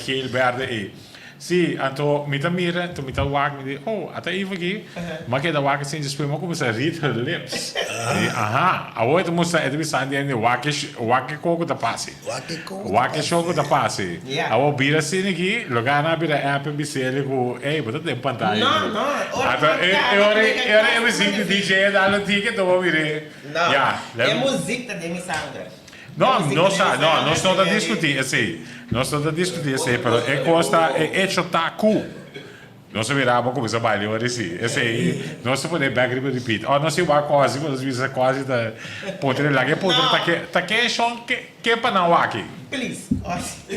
geel berde ei. Sí, anto mi ta mira, anto mi ta wak, mi di, oh, ata Eva aki. Mi a keda wak asin, despues mi a kuminsá read her lips. Mi di, aha, awor e ta mustra, e ta bisa di hende, wak e, wak e koko ta pasi. Wak e koko ta Wak e shoko ta pasi. pasi. Awor bira asin aki, lo gana a bira app e bis'el ku, ey, bo ta den pantaya No, aki. no, ora Anto ku e, nan e ora, kaba, ku e ora e nan muziek di DJ a dal un tiki, anto bo mir'é. No, Ya, e muziek ta den mi sanger. No, nos sa, no, nos no ta discutí esei. Nos no ta discutí esei, pero e cos ta, e hecho ta cu nos a mira bo cuminsa baila ora si. Esei, nos ta pone back riba repeat. Oh, nos igual cosi, nos bisa cosi ta puntra, laga e puntra ta ke, ta ke shon, ke, ke pa nan wak? Please, cosi.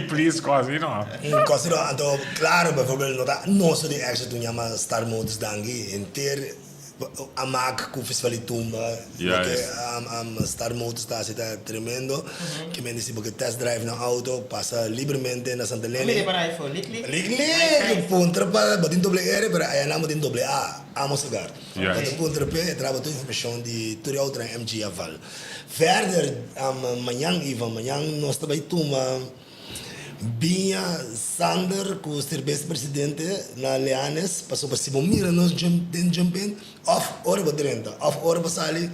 Please, cosi no. Cosi no, anto, claro, bijvoorbeeld, no ta nos di extra tu yama Star Motors danki, henter. A mak ku Festival di Tumba, loke Star Motors ta hasi ta tremendo. Ke men di si bo ke test drive nan auto, pasa libremente na Santa Elena. Mire para afo, lik lik. Lik lik! Puntra pa, bo tin doble R, pero aya nan bo tin doble A, Amos Hogar. Bo ta puntra p'e, e traha bo tur informashon di tur e autonan MG Aval. Verder, mañan Ivan, mañan nos ta bai tuma. Biña Sander ku Serbes Presidente na Leanes pasobra si bo mira nos jump den jump in of ora bo drenta of ora bo sali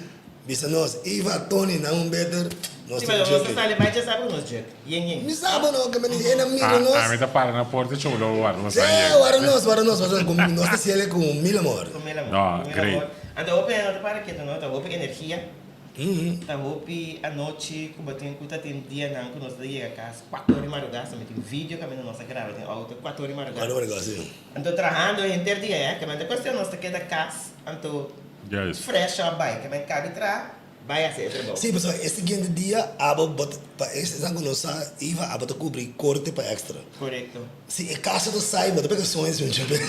bisa nos Eva Tony nan un beter nos Si tin pero jump nos ta in. sali bai dja sabi ku nos jump yen yen. Mi sa bo no ke meni e na mira nos. Ami ta para na porta chulo warda nos Sí yega. warda nos warda nos pasobra ku nos ta siele ku mil amor. Ku mil amor. No Ku mil great. amor. Anto hopi hende no ta para ketu no ta hopi energia. Ta hopi anochi ku bo tin ku ta tin dianan ku nos ta yega kas kuater ora di marugá, sa mi tin video kaminda nos a graba den outo kuater ora di marugá. Kuater ora di marugá, si. Anto trahando henter dia ya, kemen ta kuestion nos ta keda kas anto fresh a bai, kemen kabi traha bai hasi e trabou. Si, pasobra e siguiente dia abo bo ta, pa esnan ku no sa, Iva abo ta kubri korte pa extra. Korekto. Si e caso ta sai, bo ta pega soño despues un champen.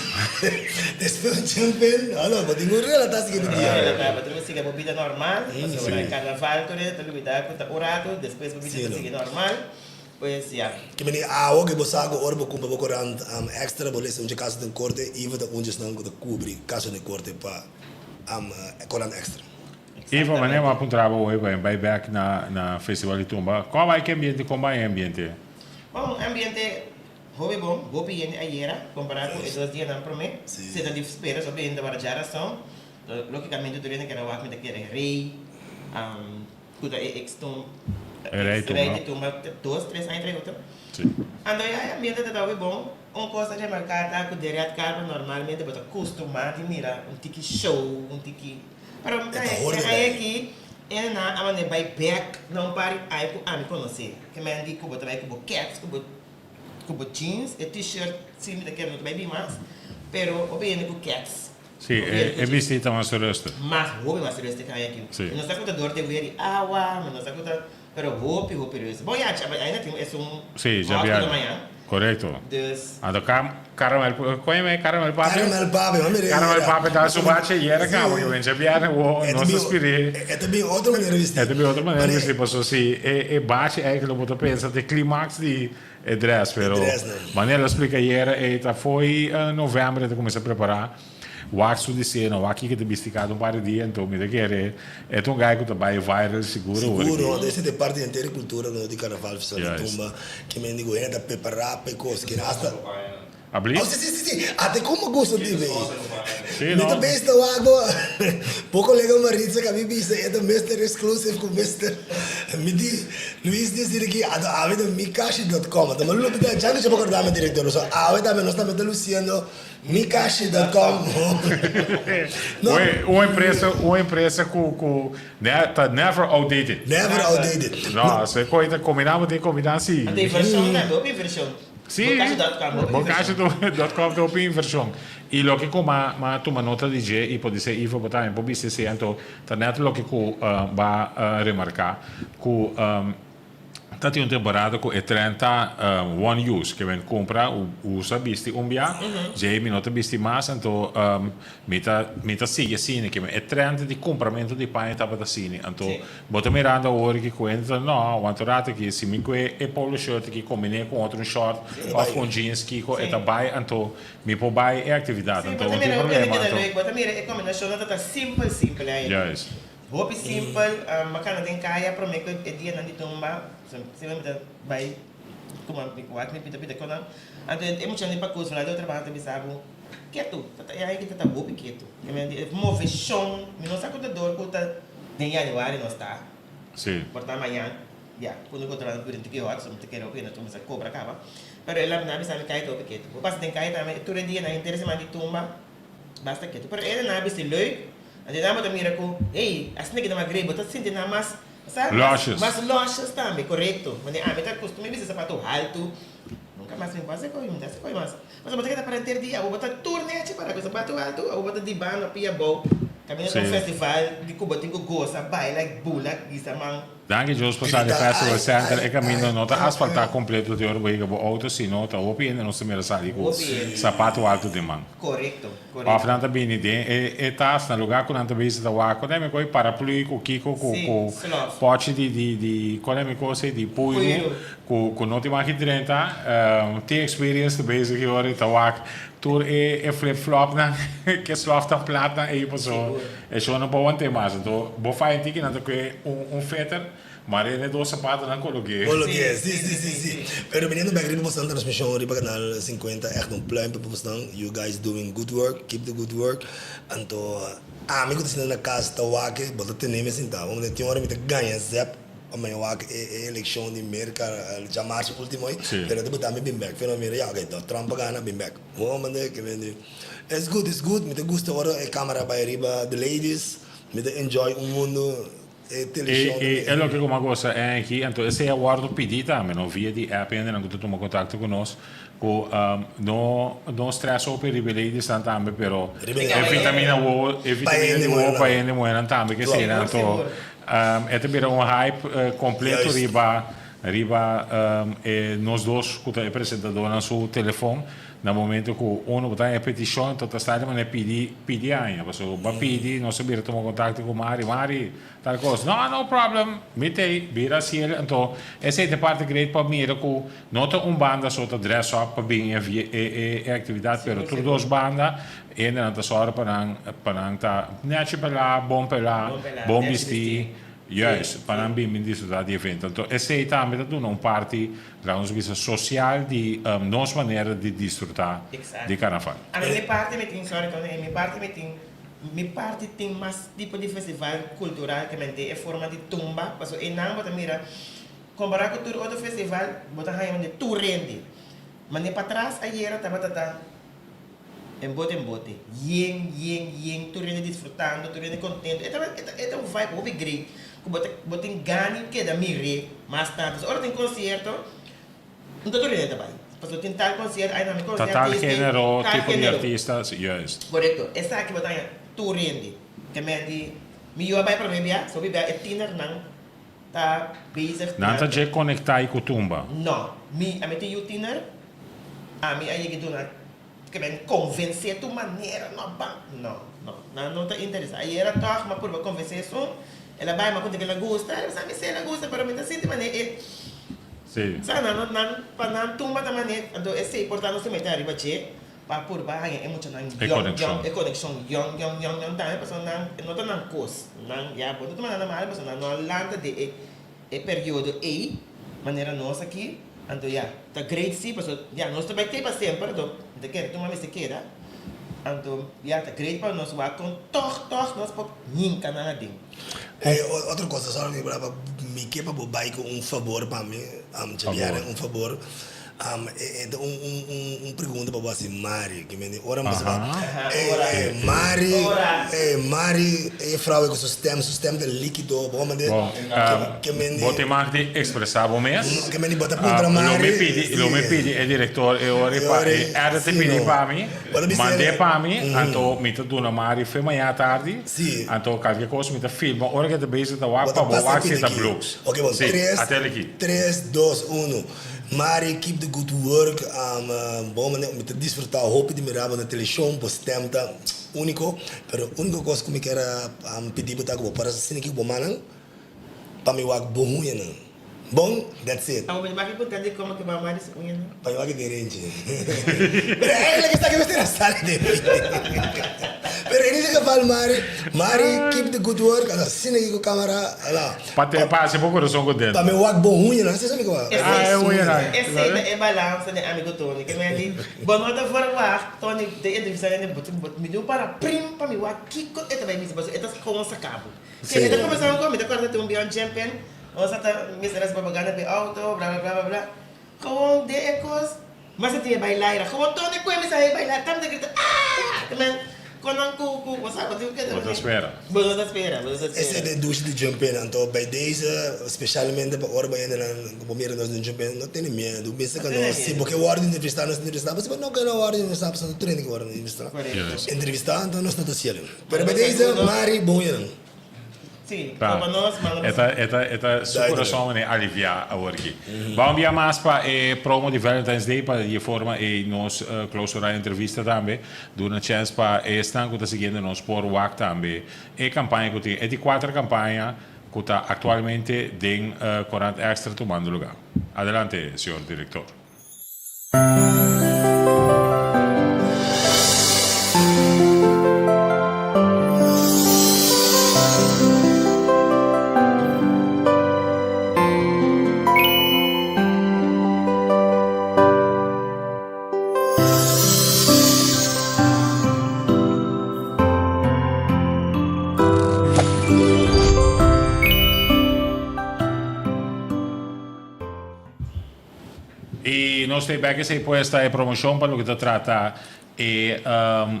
Despues un champen, alo, bo tin cu relata siguiente dia. Relata, bo tin cu sigui bo bida normal, pasobra e carnaval tur e ta lubida cu ta un rato, despues bo bida ta sigui normal, pues ya. Ke meni awo ke bo sa cu ora bo cumpra bo corant extra, bo lesa un dje caso den corte, Ivo ta un djesnan cu ta cubri caso den corte pa corant extra. Ivo, manera bo a puntra bo hoy, bai bek na Festival di Tumba, con a bai ke ambiente, con bai e ambiente? Bon, un ambiente hopi bon, hopi hende ayera compará cu e dos dianan promé. Si ta di spera so hopi hende tabata dja rason. Logicamente tur hende kere wak mi ta kere rey, cu ta e ex tum, ex rey di tumba dos, tres aña trae otro. Anto ya e ambiente ta hopi bon. Un cos a remarca ta cu den red carpet normalmente bo ta custuma di mira un tiki show, un tiki. Pero mi ta haña aki e nan a manda bai bek na un par di aña cu ami conoce. Ke men di ku bo ta bai ku bo kèts, ku bo ku bo jeans, e t-shirt si mi ta kere no ta bai bin mas, pero bo bini ku kèts. Si, e bisti ta mas rustig. Mas, hopi mas rustig ku aki. Si. Mi no sa ku ta dor te weer di awa, mi no sa ku ta, pero hopi, hopi rustig. Bon ya, ainda tin esun Si, hòt ku ta mañan. Korekto. Dus. Anto Caramel, kon yama e Caramel Papi? Caramel Papi, mami re. Caramel Papi ta su bache yera kaba ke wencha bierne wo nos ta spiri. E ta bin otro manera bisti. E ta bin otro manera bisti paso si e bache eigenlijk bo ta pensa ta e climax di e dress pero manera el a splika yera e ta fo'i november e ta kuminsa prepara. Wak su diseno, wak kiko ta bisti kada un par di dia, anto mi ta kere e ta un guy ku ta bai viral siguro awor aki. Siguro, ese ta e parti henter e kultura ku nos di karnaval, festival di tumba, ke men di ku hende ta prepará pa e kos, kende asta. Abli? Oh si si si si, ate komo gusto di bay. Si Mi no. ta bes ta wak bo, bo kolega Maritza ku a mi bisa e ta Mister Exclusive ku Mister, mi di Luis di esei aki, anto awe ta mikashi dot com, anto mi a lubida, dja ku bo kòrda mi direktor, pasobra awe tambe nos tambe ta lusiendo. Mikashi.com No. Un empresa, un empresa cu cu ta never outdated. Never outdated. No, so e coi ta combina bo tin combina si. Anto inversion tambe, hopi inversion. Si. Bokashi.com hopi inversion. Bokashi.com ta hopi inversion. Y loke cu ma ma tuma nota di dje y podise Ivo bo tambe por bisa esey anto ta net loke cu ba remarca cu. Ta tin un temporada ku e trend ta one use, ke men kumpra, usa, bisti un bia, djei mi no ta bisti mas, anto mi ta mi ta sigui asina, ke men e trend di kumpramentu di paña tabata asina, anto bo ta mirando awor ki ku hende ta no, wanta un rato aki, si mi kue e polo shirt aki kombiné ku otro un short òf ku un jeans kiko e ta bai, anto mi por bai e aktividat, Sí, anto bo ta no tin mira hopi hende problema, keda anto. leuk, bo ta mira e kombinashonnan ta ta simpel simpel ainda. Juist. Hopi simpel, mi a cana den caya prome cu e dianan di tumba, siempre mi ta bay cuma mi wak mi pita pita con nan, anto e muchanan di pacus di otro banda ta bisa bo, ketu, ta e aña aki ta ta hopi ketu, e movecion, mi no sa cu ta dor cu ta den januari nos ta, por ta mañan, ya, cu no controla no pudi tiki hot, so mi ta kere hopi hende cuminsa cobra caba, pero e nan a bisa mi caya ta hopi ketu, bo pasa den caya tambe tur e dianan henter e siman di tumba, basta ketu, pero e nan a bisti leuk. Anto nan bo ta mira ku, hey, asina ki ta mas grei, bo ta sinti nan mas, sa, mas, Losjes. mas losjes tambe, korekto. Manera ami ta kustum'é bisti sapatu haltu, nunka mas mi por hasi ko'i, mi ta hasi ko'i mas. Pasobra bo ta keda para henter dia, abo bo ta tur nechi para ku sapatu haltu, abo bo ta di banda pia abou, kaminda ta un festival di ku bo tin ku gosa, baila, bula, gisa man. Danki Dios pa sa di Festival Center e caminda no ta asfalta completo te ora bo yega bo auto sino ta hopi hende nos ta mira sali cu sapato alto den man. Corecto, corecto. Of nan ta bini den e e tas na lugar cu nan ta bisa ta wak con mi coi paraplu cu kico cu cu pochi di di di con mi cos ey di puiru cu cu no tin maki drenta tin experience ta bezig y ora ta wak tur e e flip flop nan ke slof tan plat nan ey paso E shon no por want'é mas, anto bo faya tiki nan ta kue un feter, mare n'e dos sapatonan kologu'é. Kologu'é, si, si, si, si. Pero biniendo bek riba bosnan transmision riba kanal 50 echt un pluimpje pa bosnan, you guys doing good work, keep the good work. Anto ami ku ta sinta na kas ta wak e, bo ta tene mi sinta, bo tin ora mi ta gaña zèp pa mi wak e e elekshon di Merka djamarsu ultimo ei, pero ta buta mi bin bek, pero mi mira ya ok, Trump a gana, bin bek. Bo manda ke mende. It's good, it's good. Mi ta gusta ora e camera bai riba the ladies. Mi ta enjoy un mundo e televishon. E e loke ku mi a gosa aki, anto esei a wòrdu pidí tambe, no? Via di app hendenan ku ta tuma kontakto ku nos, ku no no stress hopi riba e ladiesnan tambe, pero e vitamina wowo, e vitamina di wowo pa hende muhernan tambe ke eseinan. Anto e ta bira un hype kompleto riba riba e nos dos ku ta e presentadornan su telefon. Na momento cu uno bo ta haña peticion enton ta sta di manera pidi pidi aña pasobra bo a pidi nos a bira tuma contacto cu Mari Mari tal cos no no problem mi t'ey bira haciel enton esey ta e parti great pa mira cu no ta un banda so ta dress up pa bin e e e actividad pero tur dos banda hendenan ta sòru pa nan pa nan ta nechi pela bon pela bon bisti juist pa nan bin bin disfruta di evento enton esey tambe ta duna un parti Laga nos bisa social di nos manera di disfruta di carnaval. Ami mi parti mi tin, sorry Tony, mi parti mi tin, mi parti tin mas tipo di festival cultural ke mente e forma di tumba, paso einan bo ta mira compara cu tur otro festival bo ta haña unda tur rende, mane patras ayera tabata ta en bote en bote, yen yen yen tur hende disfrutando, tur hende contento, e ta e ta un vibe hopi great cu bo ta bo tin gana di keda mir'é mas tanto, so ora tin concierto no ta tur hende ta bay, pasobra tin tal concierto ay no mi Ta conoce tal artista genero, tal tipo di genero. artista, si, juist. Corecto, esaki bo ta haña tur hende, ke men di mi yu a bay prome bia, so bia e tienernan ta bezig Nan ta dje conecta y cu tumba. No, mi ami tin yu tiener, ami a yega duna Ke ben konvensé tu manera no ban. No, no, nan no ta interesá. Ayera tòg m'a purba konvensé esun, el a bai, m'a puntra ke el a gusta, el a bisa mi si el a gusta, pero mi ta sinti manera e Sí. Sa nan no nan pa nan tumba ta manera, anto esei por ta nos ta mete ariba dje pa purba haña e muchanan E yòn yòn, konekshon. e konekshon yòn yòn yòn yòn tambe pasobra nan no ta nan kos, nan ya bo no ta manda nan mal pasobra nan no a lanta den e E periodo ei, manera nos aki, anto ya, ta great si, pasobra ya nos ta bai te pa semper, anto mi ta kere tuma mester keda, anto ya ta great pa nos wak kon tog tog nos por hinka nan aden. E otro cosa, sorry mi brava, mi ke pa bo bai ku un fabor pa mi, djabièrnè un fabor. E ta un pregunta pa bo hasi Mari, ke mende ora mi bisa e Mari, e Mari e frou ku su stem, su stem ta likido, bo mende ke mende. Bo tin mag di ekspresá bo mes. Ke mende bo ta puntra Mari. Lo mi pidi, lo mi pidi e direktor e ora pa e Edda ta pidi pa mi, mand'é pa mi, anto mi ta duna Mari fe mañana tardi, anto kalke kos mi ta filma ora ke ta bezig ta wak pa bo wak si e ta blus. Si, atel aki. Tres, dos, uno. Mari keep the good work bo manera mi ta disfruta hopi di mira bo na televishon bo stem ta uniko pero uniko kos ku mi kier a pidi bo ta ku bo por hasi asina aki ku bo mannan pa mi wak bo huñanan bon that's it. Abo mi wak e konta di komo ke bo a mari su uñanan. Pa mi wak e derenchi pero eigenlijk esaki mester a sali den mi pero en ieder geval Mari Mari keep the good work asina aki ku kamera ala. Pa te pa hasi bo corazon contento. Pa mi wak bo huñanan, así sa mi wak. Ah, e huñanan. Esei ta e balansa den ami ku Tony. Ke men di, bo no ta verwacht, Tony, den entrevista hende bo tin, mi dun para prim pa mi wak kiko e ta bai bisa, pasobra e ta gewoon saka bo. Ke e ta kuminsá un mi ta kòrda tin un bia un champion, nos a ta mester hasi propaganda pa e auto, bla bla bla bla bla. Gewoon den e kos, mas e tin e bai laira. Gewoon Tony kue mi sa e bai laira, tambe ta grita, aah! Ke men, kon nan ku, ku, bo sa, bo tin ku keda. Bo ta spera. Bo no ta spera, bo no ta spera. Ese ta e dushi di jump in, anto bij deze, specialmente pa ora bo hendenan ku bo mira nos den jump in, no tene miedu, bisa ku nos, si bo ke wòrdu entrevistá, nos ta entrevistá, bo si bo no ke wòrdu entrevistá, pasobra no tur hende ke wòrdu entrevistá. Entrevistá, anto nos no ta hasiel. Pero bij deze, Mari, bon hendenan. Sí, Ta. pa nos manda E ta, e ta, e ta su corazon mane alivia awor aki. Ban bia mas pa e promo di Valentine's Day pa di e forma ei nos clausura e entrevista tambe. Duna chance pa esnan cu ta siguiendo nos por wak tambe e campaña cu tin. E di cuater campaña cu ta actualmente den Corant Extra tumando lugar. Adelante, señor director. Y nos ta bek esey pues ta e promocion pa loke ta trata e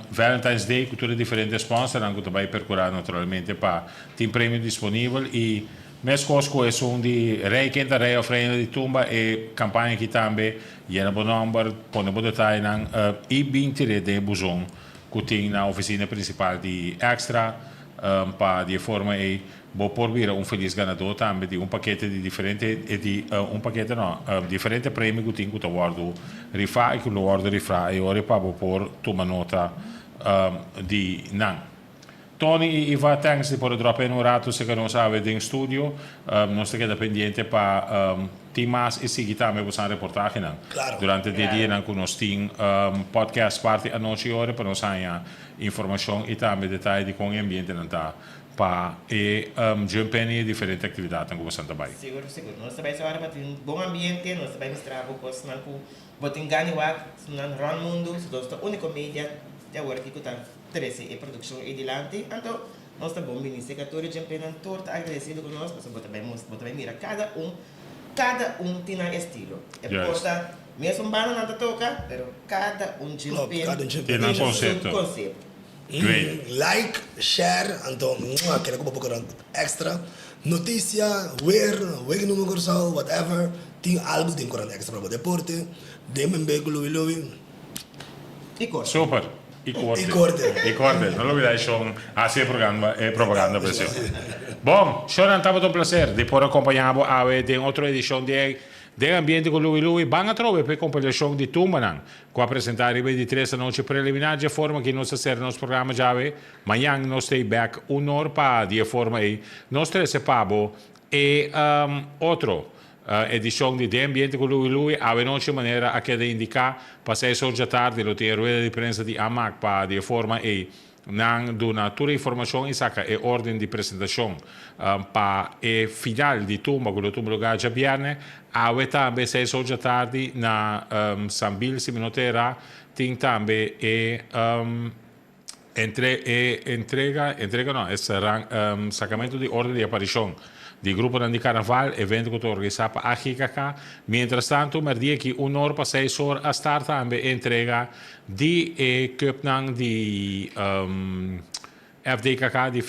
Valentine's Day cu tur e diferente sponsornan cu ta bay percura naturalmente pa tin premio disponibel y mescos cu esun di Rey ken ta Rey of Reina di Tumba e campaña aki tambe yena bo nomber pone bo detayenan y bin tire den e buzon cu tin na oficina principal di Extra pa di e forma ey Bo por bira un felis ganadó tambe di un pakete di diferente di un pakete no, diferente premio ku tin ku ta wòrdu rifá i ku lo wòrdu rifá e ora pa bo por tuma nota di nan. Tony i Iva thanks di por a drop in un ratu seka nos awe den studio. Nos ta keda pendiente pa tin mas i sigui tambe bosan reportahenan durante di e dianan ku nos tin podcast parti anochi ora pa nos haña informashon i tambe detaye di kon e ambientenan ta Pa e jump in i e diferente aktividatnan ku bosan ta bai. Sigur, sigur. Nos ta bai sòru pa tin un bon ambiente, nos ta bai mustra bo kosnan ku bo tin gana di wak nan rònt mundu. So nos ta úniko media te awor aki ku ta trese e produkshon ei dilanti. Anto nos ta bon bini serka tur e jump innan, tur ta agradesido ku nos pasobra bo ta bai bo ta bai mira kada un, kada un tin nan estilo. E por ta mesun banda nan ta toka, pero kada un jump in Tin nan tin su konsepto. konsepto. Great. Like, share, anto mua kere ku bo por extra noticia, weer, wega numero Kòrsou, whatever, tin algu den Korant Extra pa bo deporte, den bembe ku Louie Louie. I korte. Super. I korte. I korte. I korte. No lo bida e shon hasi e programa, e propaganda pa esei. Bon, shonnan tabata un placer di por acompaña bo awe den otro edicion di Den Ambiente ku Louie Louie. Ban atrobe pa e compilacion di tumbanan Ku a presentá riba e di tres anochi preliminar dje forma ki nos ta sera nos programa djawe. Mañan nos ta ei bèk un or pa di e forma ei nos trese pa bo e otro edishon di Den Ambiente ku Louie Louie. Awe nochi manera a keda indiká pa seis or djatardi lo tin e rueda di prensa di Amak pa di e forma ei Nan duna tur e informashon i saka e órden di presentashon pa e final di tumba ku lo tuma lugá djabièrnè. Awe tambe seis or djatardi na Sambil si mi no ta erá tin tambe e entre e entrega, entrega no, e sakamentu di órden di aparishon. di gruponan di karnaval, evento ku ta organisá pa AGKK. Mientrastantu, mèrdia aki un or pa seis or a start tambe e entrega di e cupnan di FDKK, di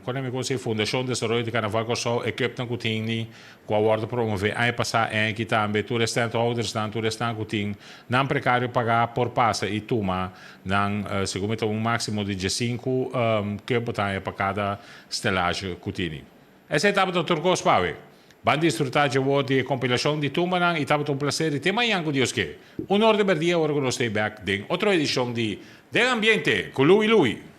kon mi kosi Fundashon Desaroyo di Karnaval Kòrsou, e cupnan ku tin di ku a wòrdu promové aña pasá en aki tambe tur e standhoudersnan, tur esnan ku tin nan prekario pagá por pasa i tuma nan, segun mi ta un máksimo di diesinku cup bo ta haña pa kada stelage ku tini. Esei tabata tur kos pa awe. Ban disfrutá dje wor di e kompilashon di tumbanan i tabata un plaser di te mañan ku Dios ke. Un or di bèrdia ora ku nos ta bèk den otro edishon di Den Ambiente ku Louie Louie.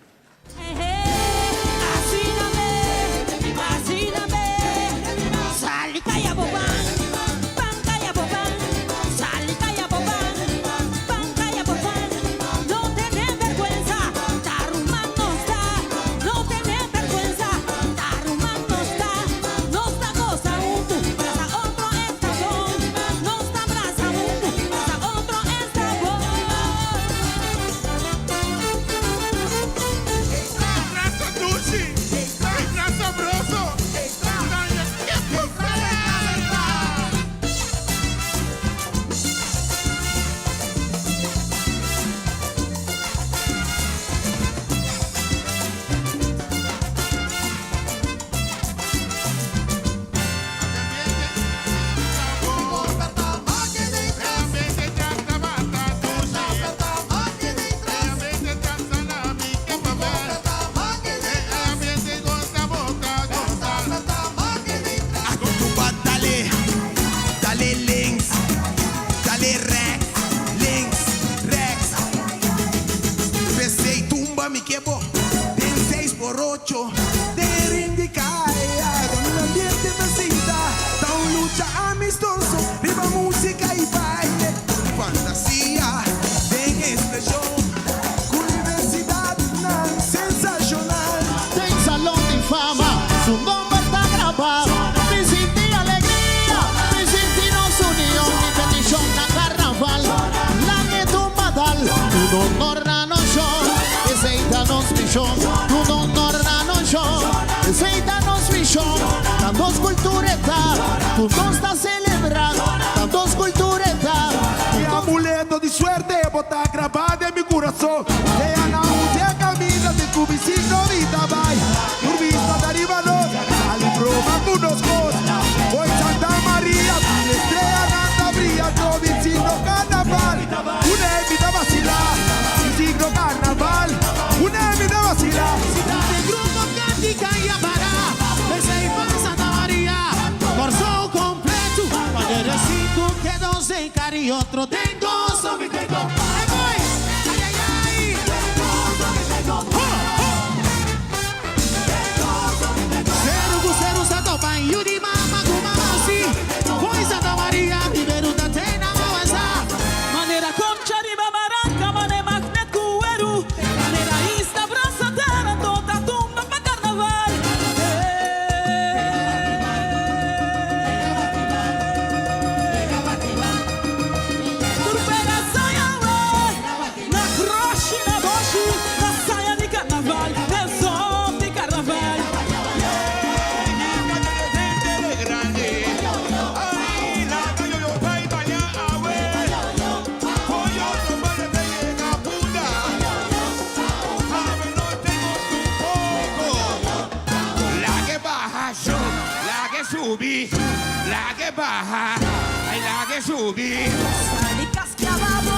Den Salon di Fama su nomber ta grabá. Mi sinti alegria, mi sinti nos union i bendishon na karnaval. Laga e tumba dal, tur honor na nos shon, esei ta nos mishon. Tur honor na nos shon, esei ta nos mishon. Ta nos kultura e ta, ku nos ta selebrá. Ta nos kultura e ta, ku Mi nos. amuleto di suerte bo ta grabá den mi kurason. Sea na un sea kaminda den ku mi signo mi ta bai. Tur bista ta riba nos, sali broma ku nos kos. Hoy Santa Maria, mil estreanan ta bria, no mi signo karnaval. Une mi ta vasilá, mi signo karnaval. Une mi ta vasilá. De grupo Cantica y Apará, Pesey pa Santa Maria, Kòrsou kompleto, pa Deresito ke nos den kari otro den goso mi tengo. Ai boy! Ai ai ai! Ho ho! Seru ku seru sa topa yu di mama ku mama si. Foi Santa Maria, Riberu ta tena mawasa. Manera concha riba baranca, mane magnet cu weru. Manera isla brasa tera, tota tumba pa carnaval. Tur pega saya we, na kroshi na boshi, na saya di carnaval, den son di carnaval. La que baja, yo, la que subí, la que baja, ay, la que subí. Sali cascaba.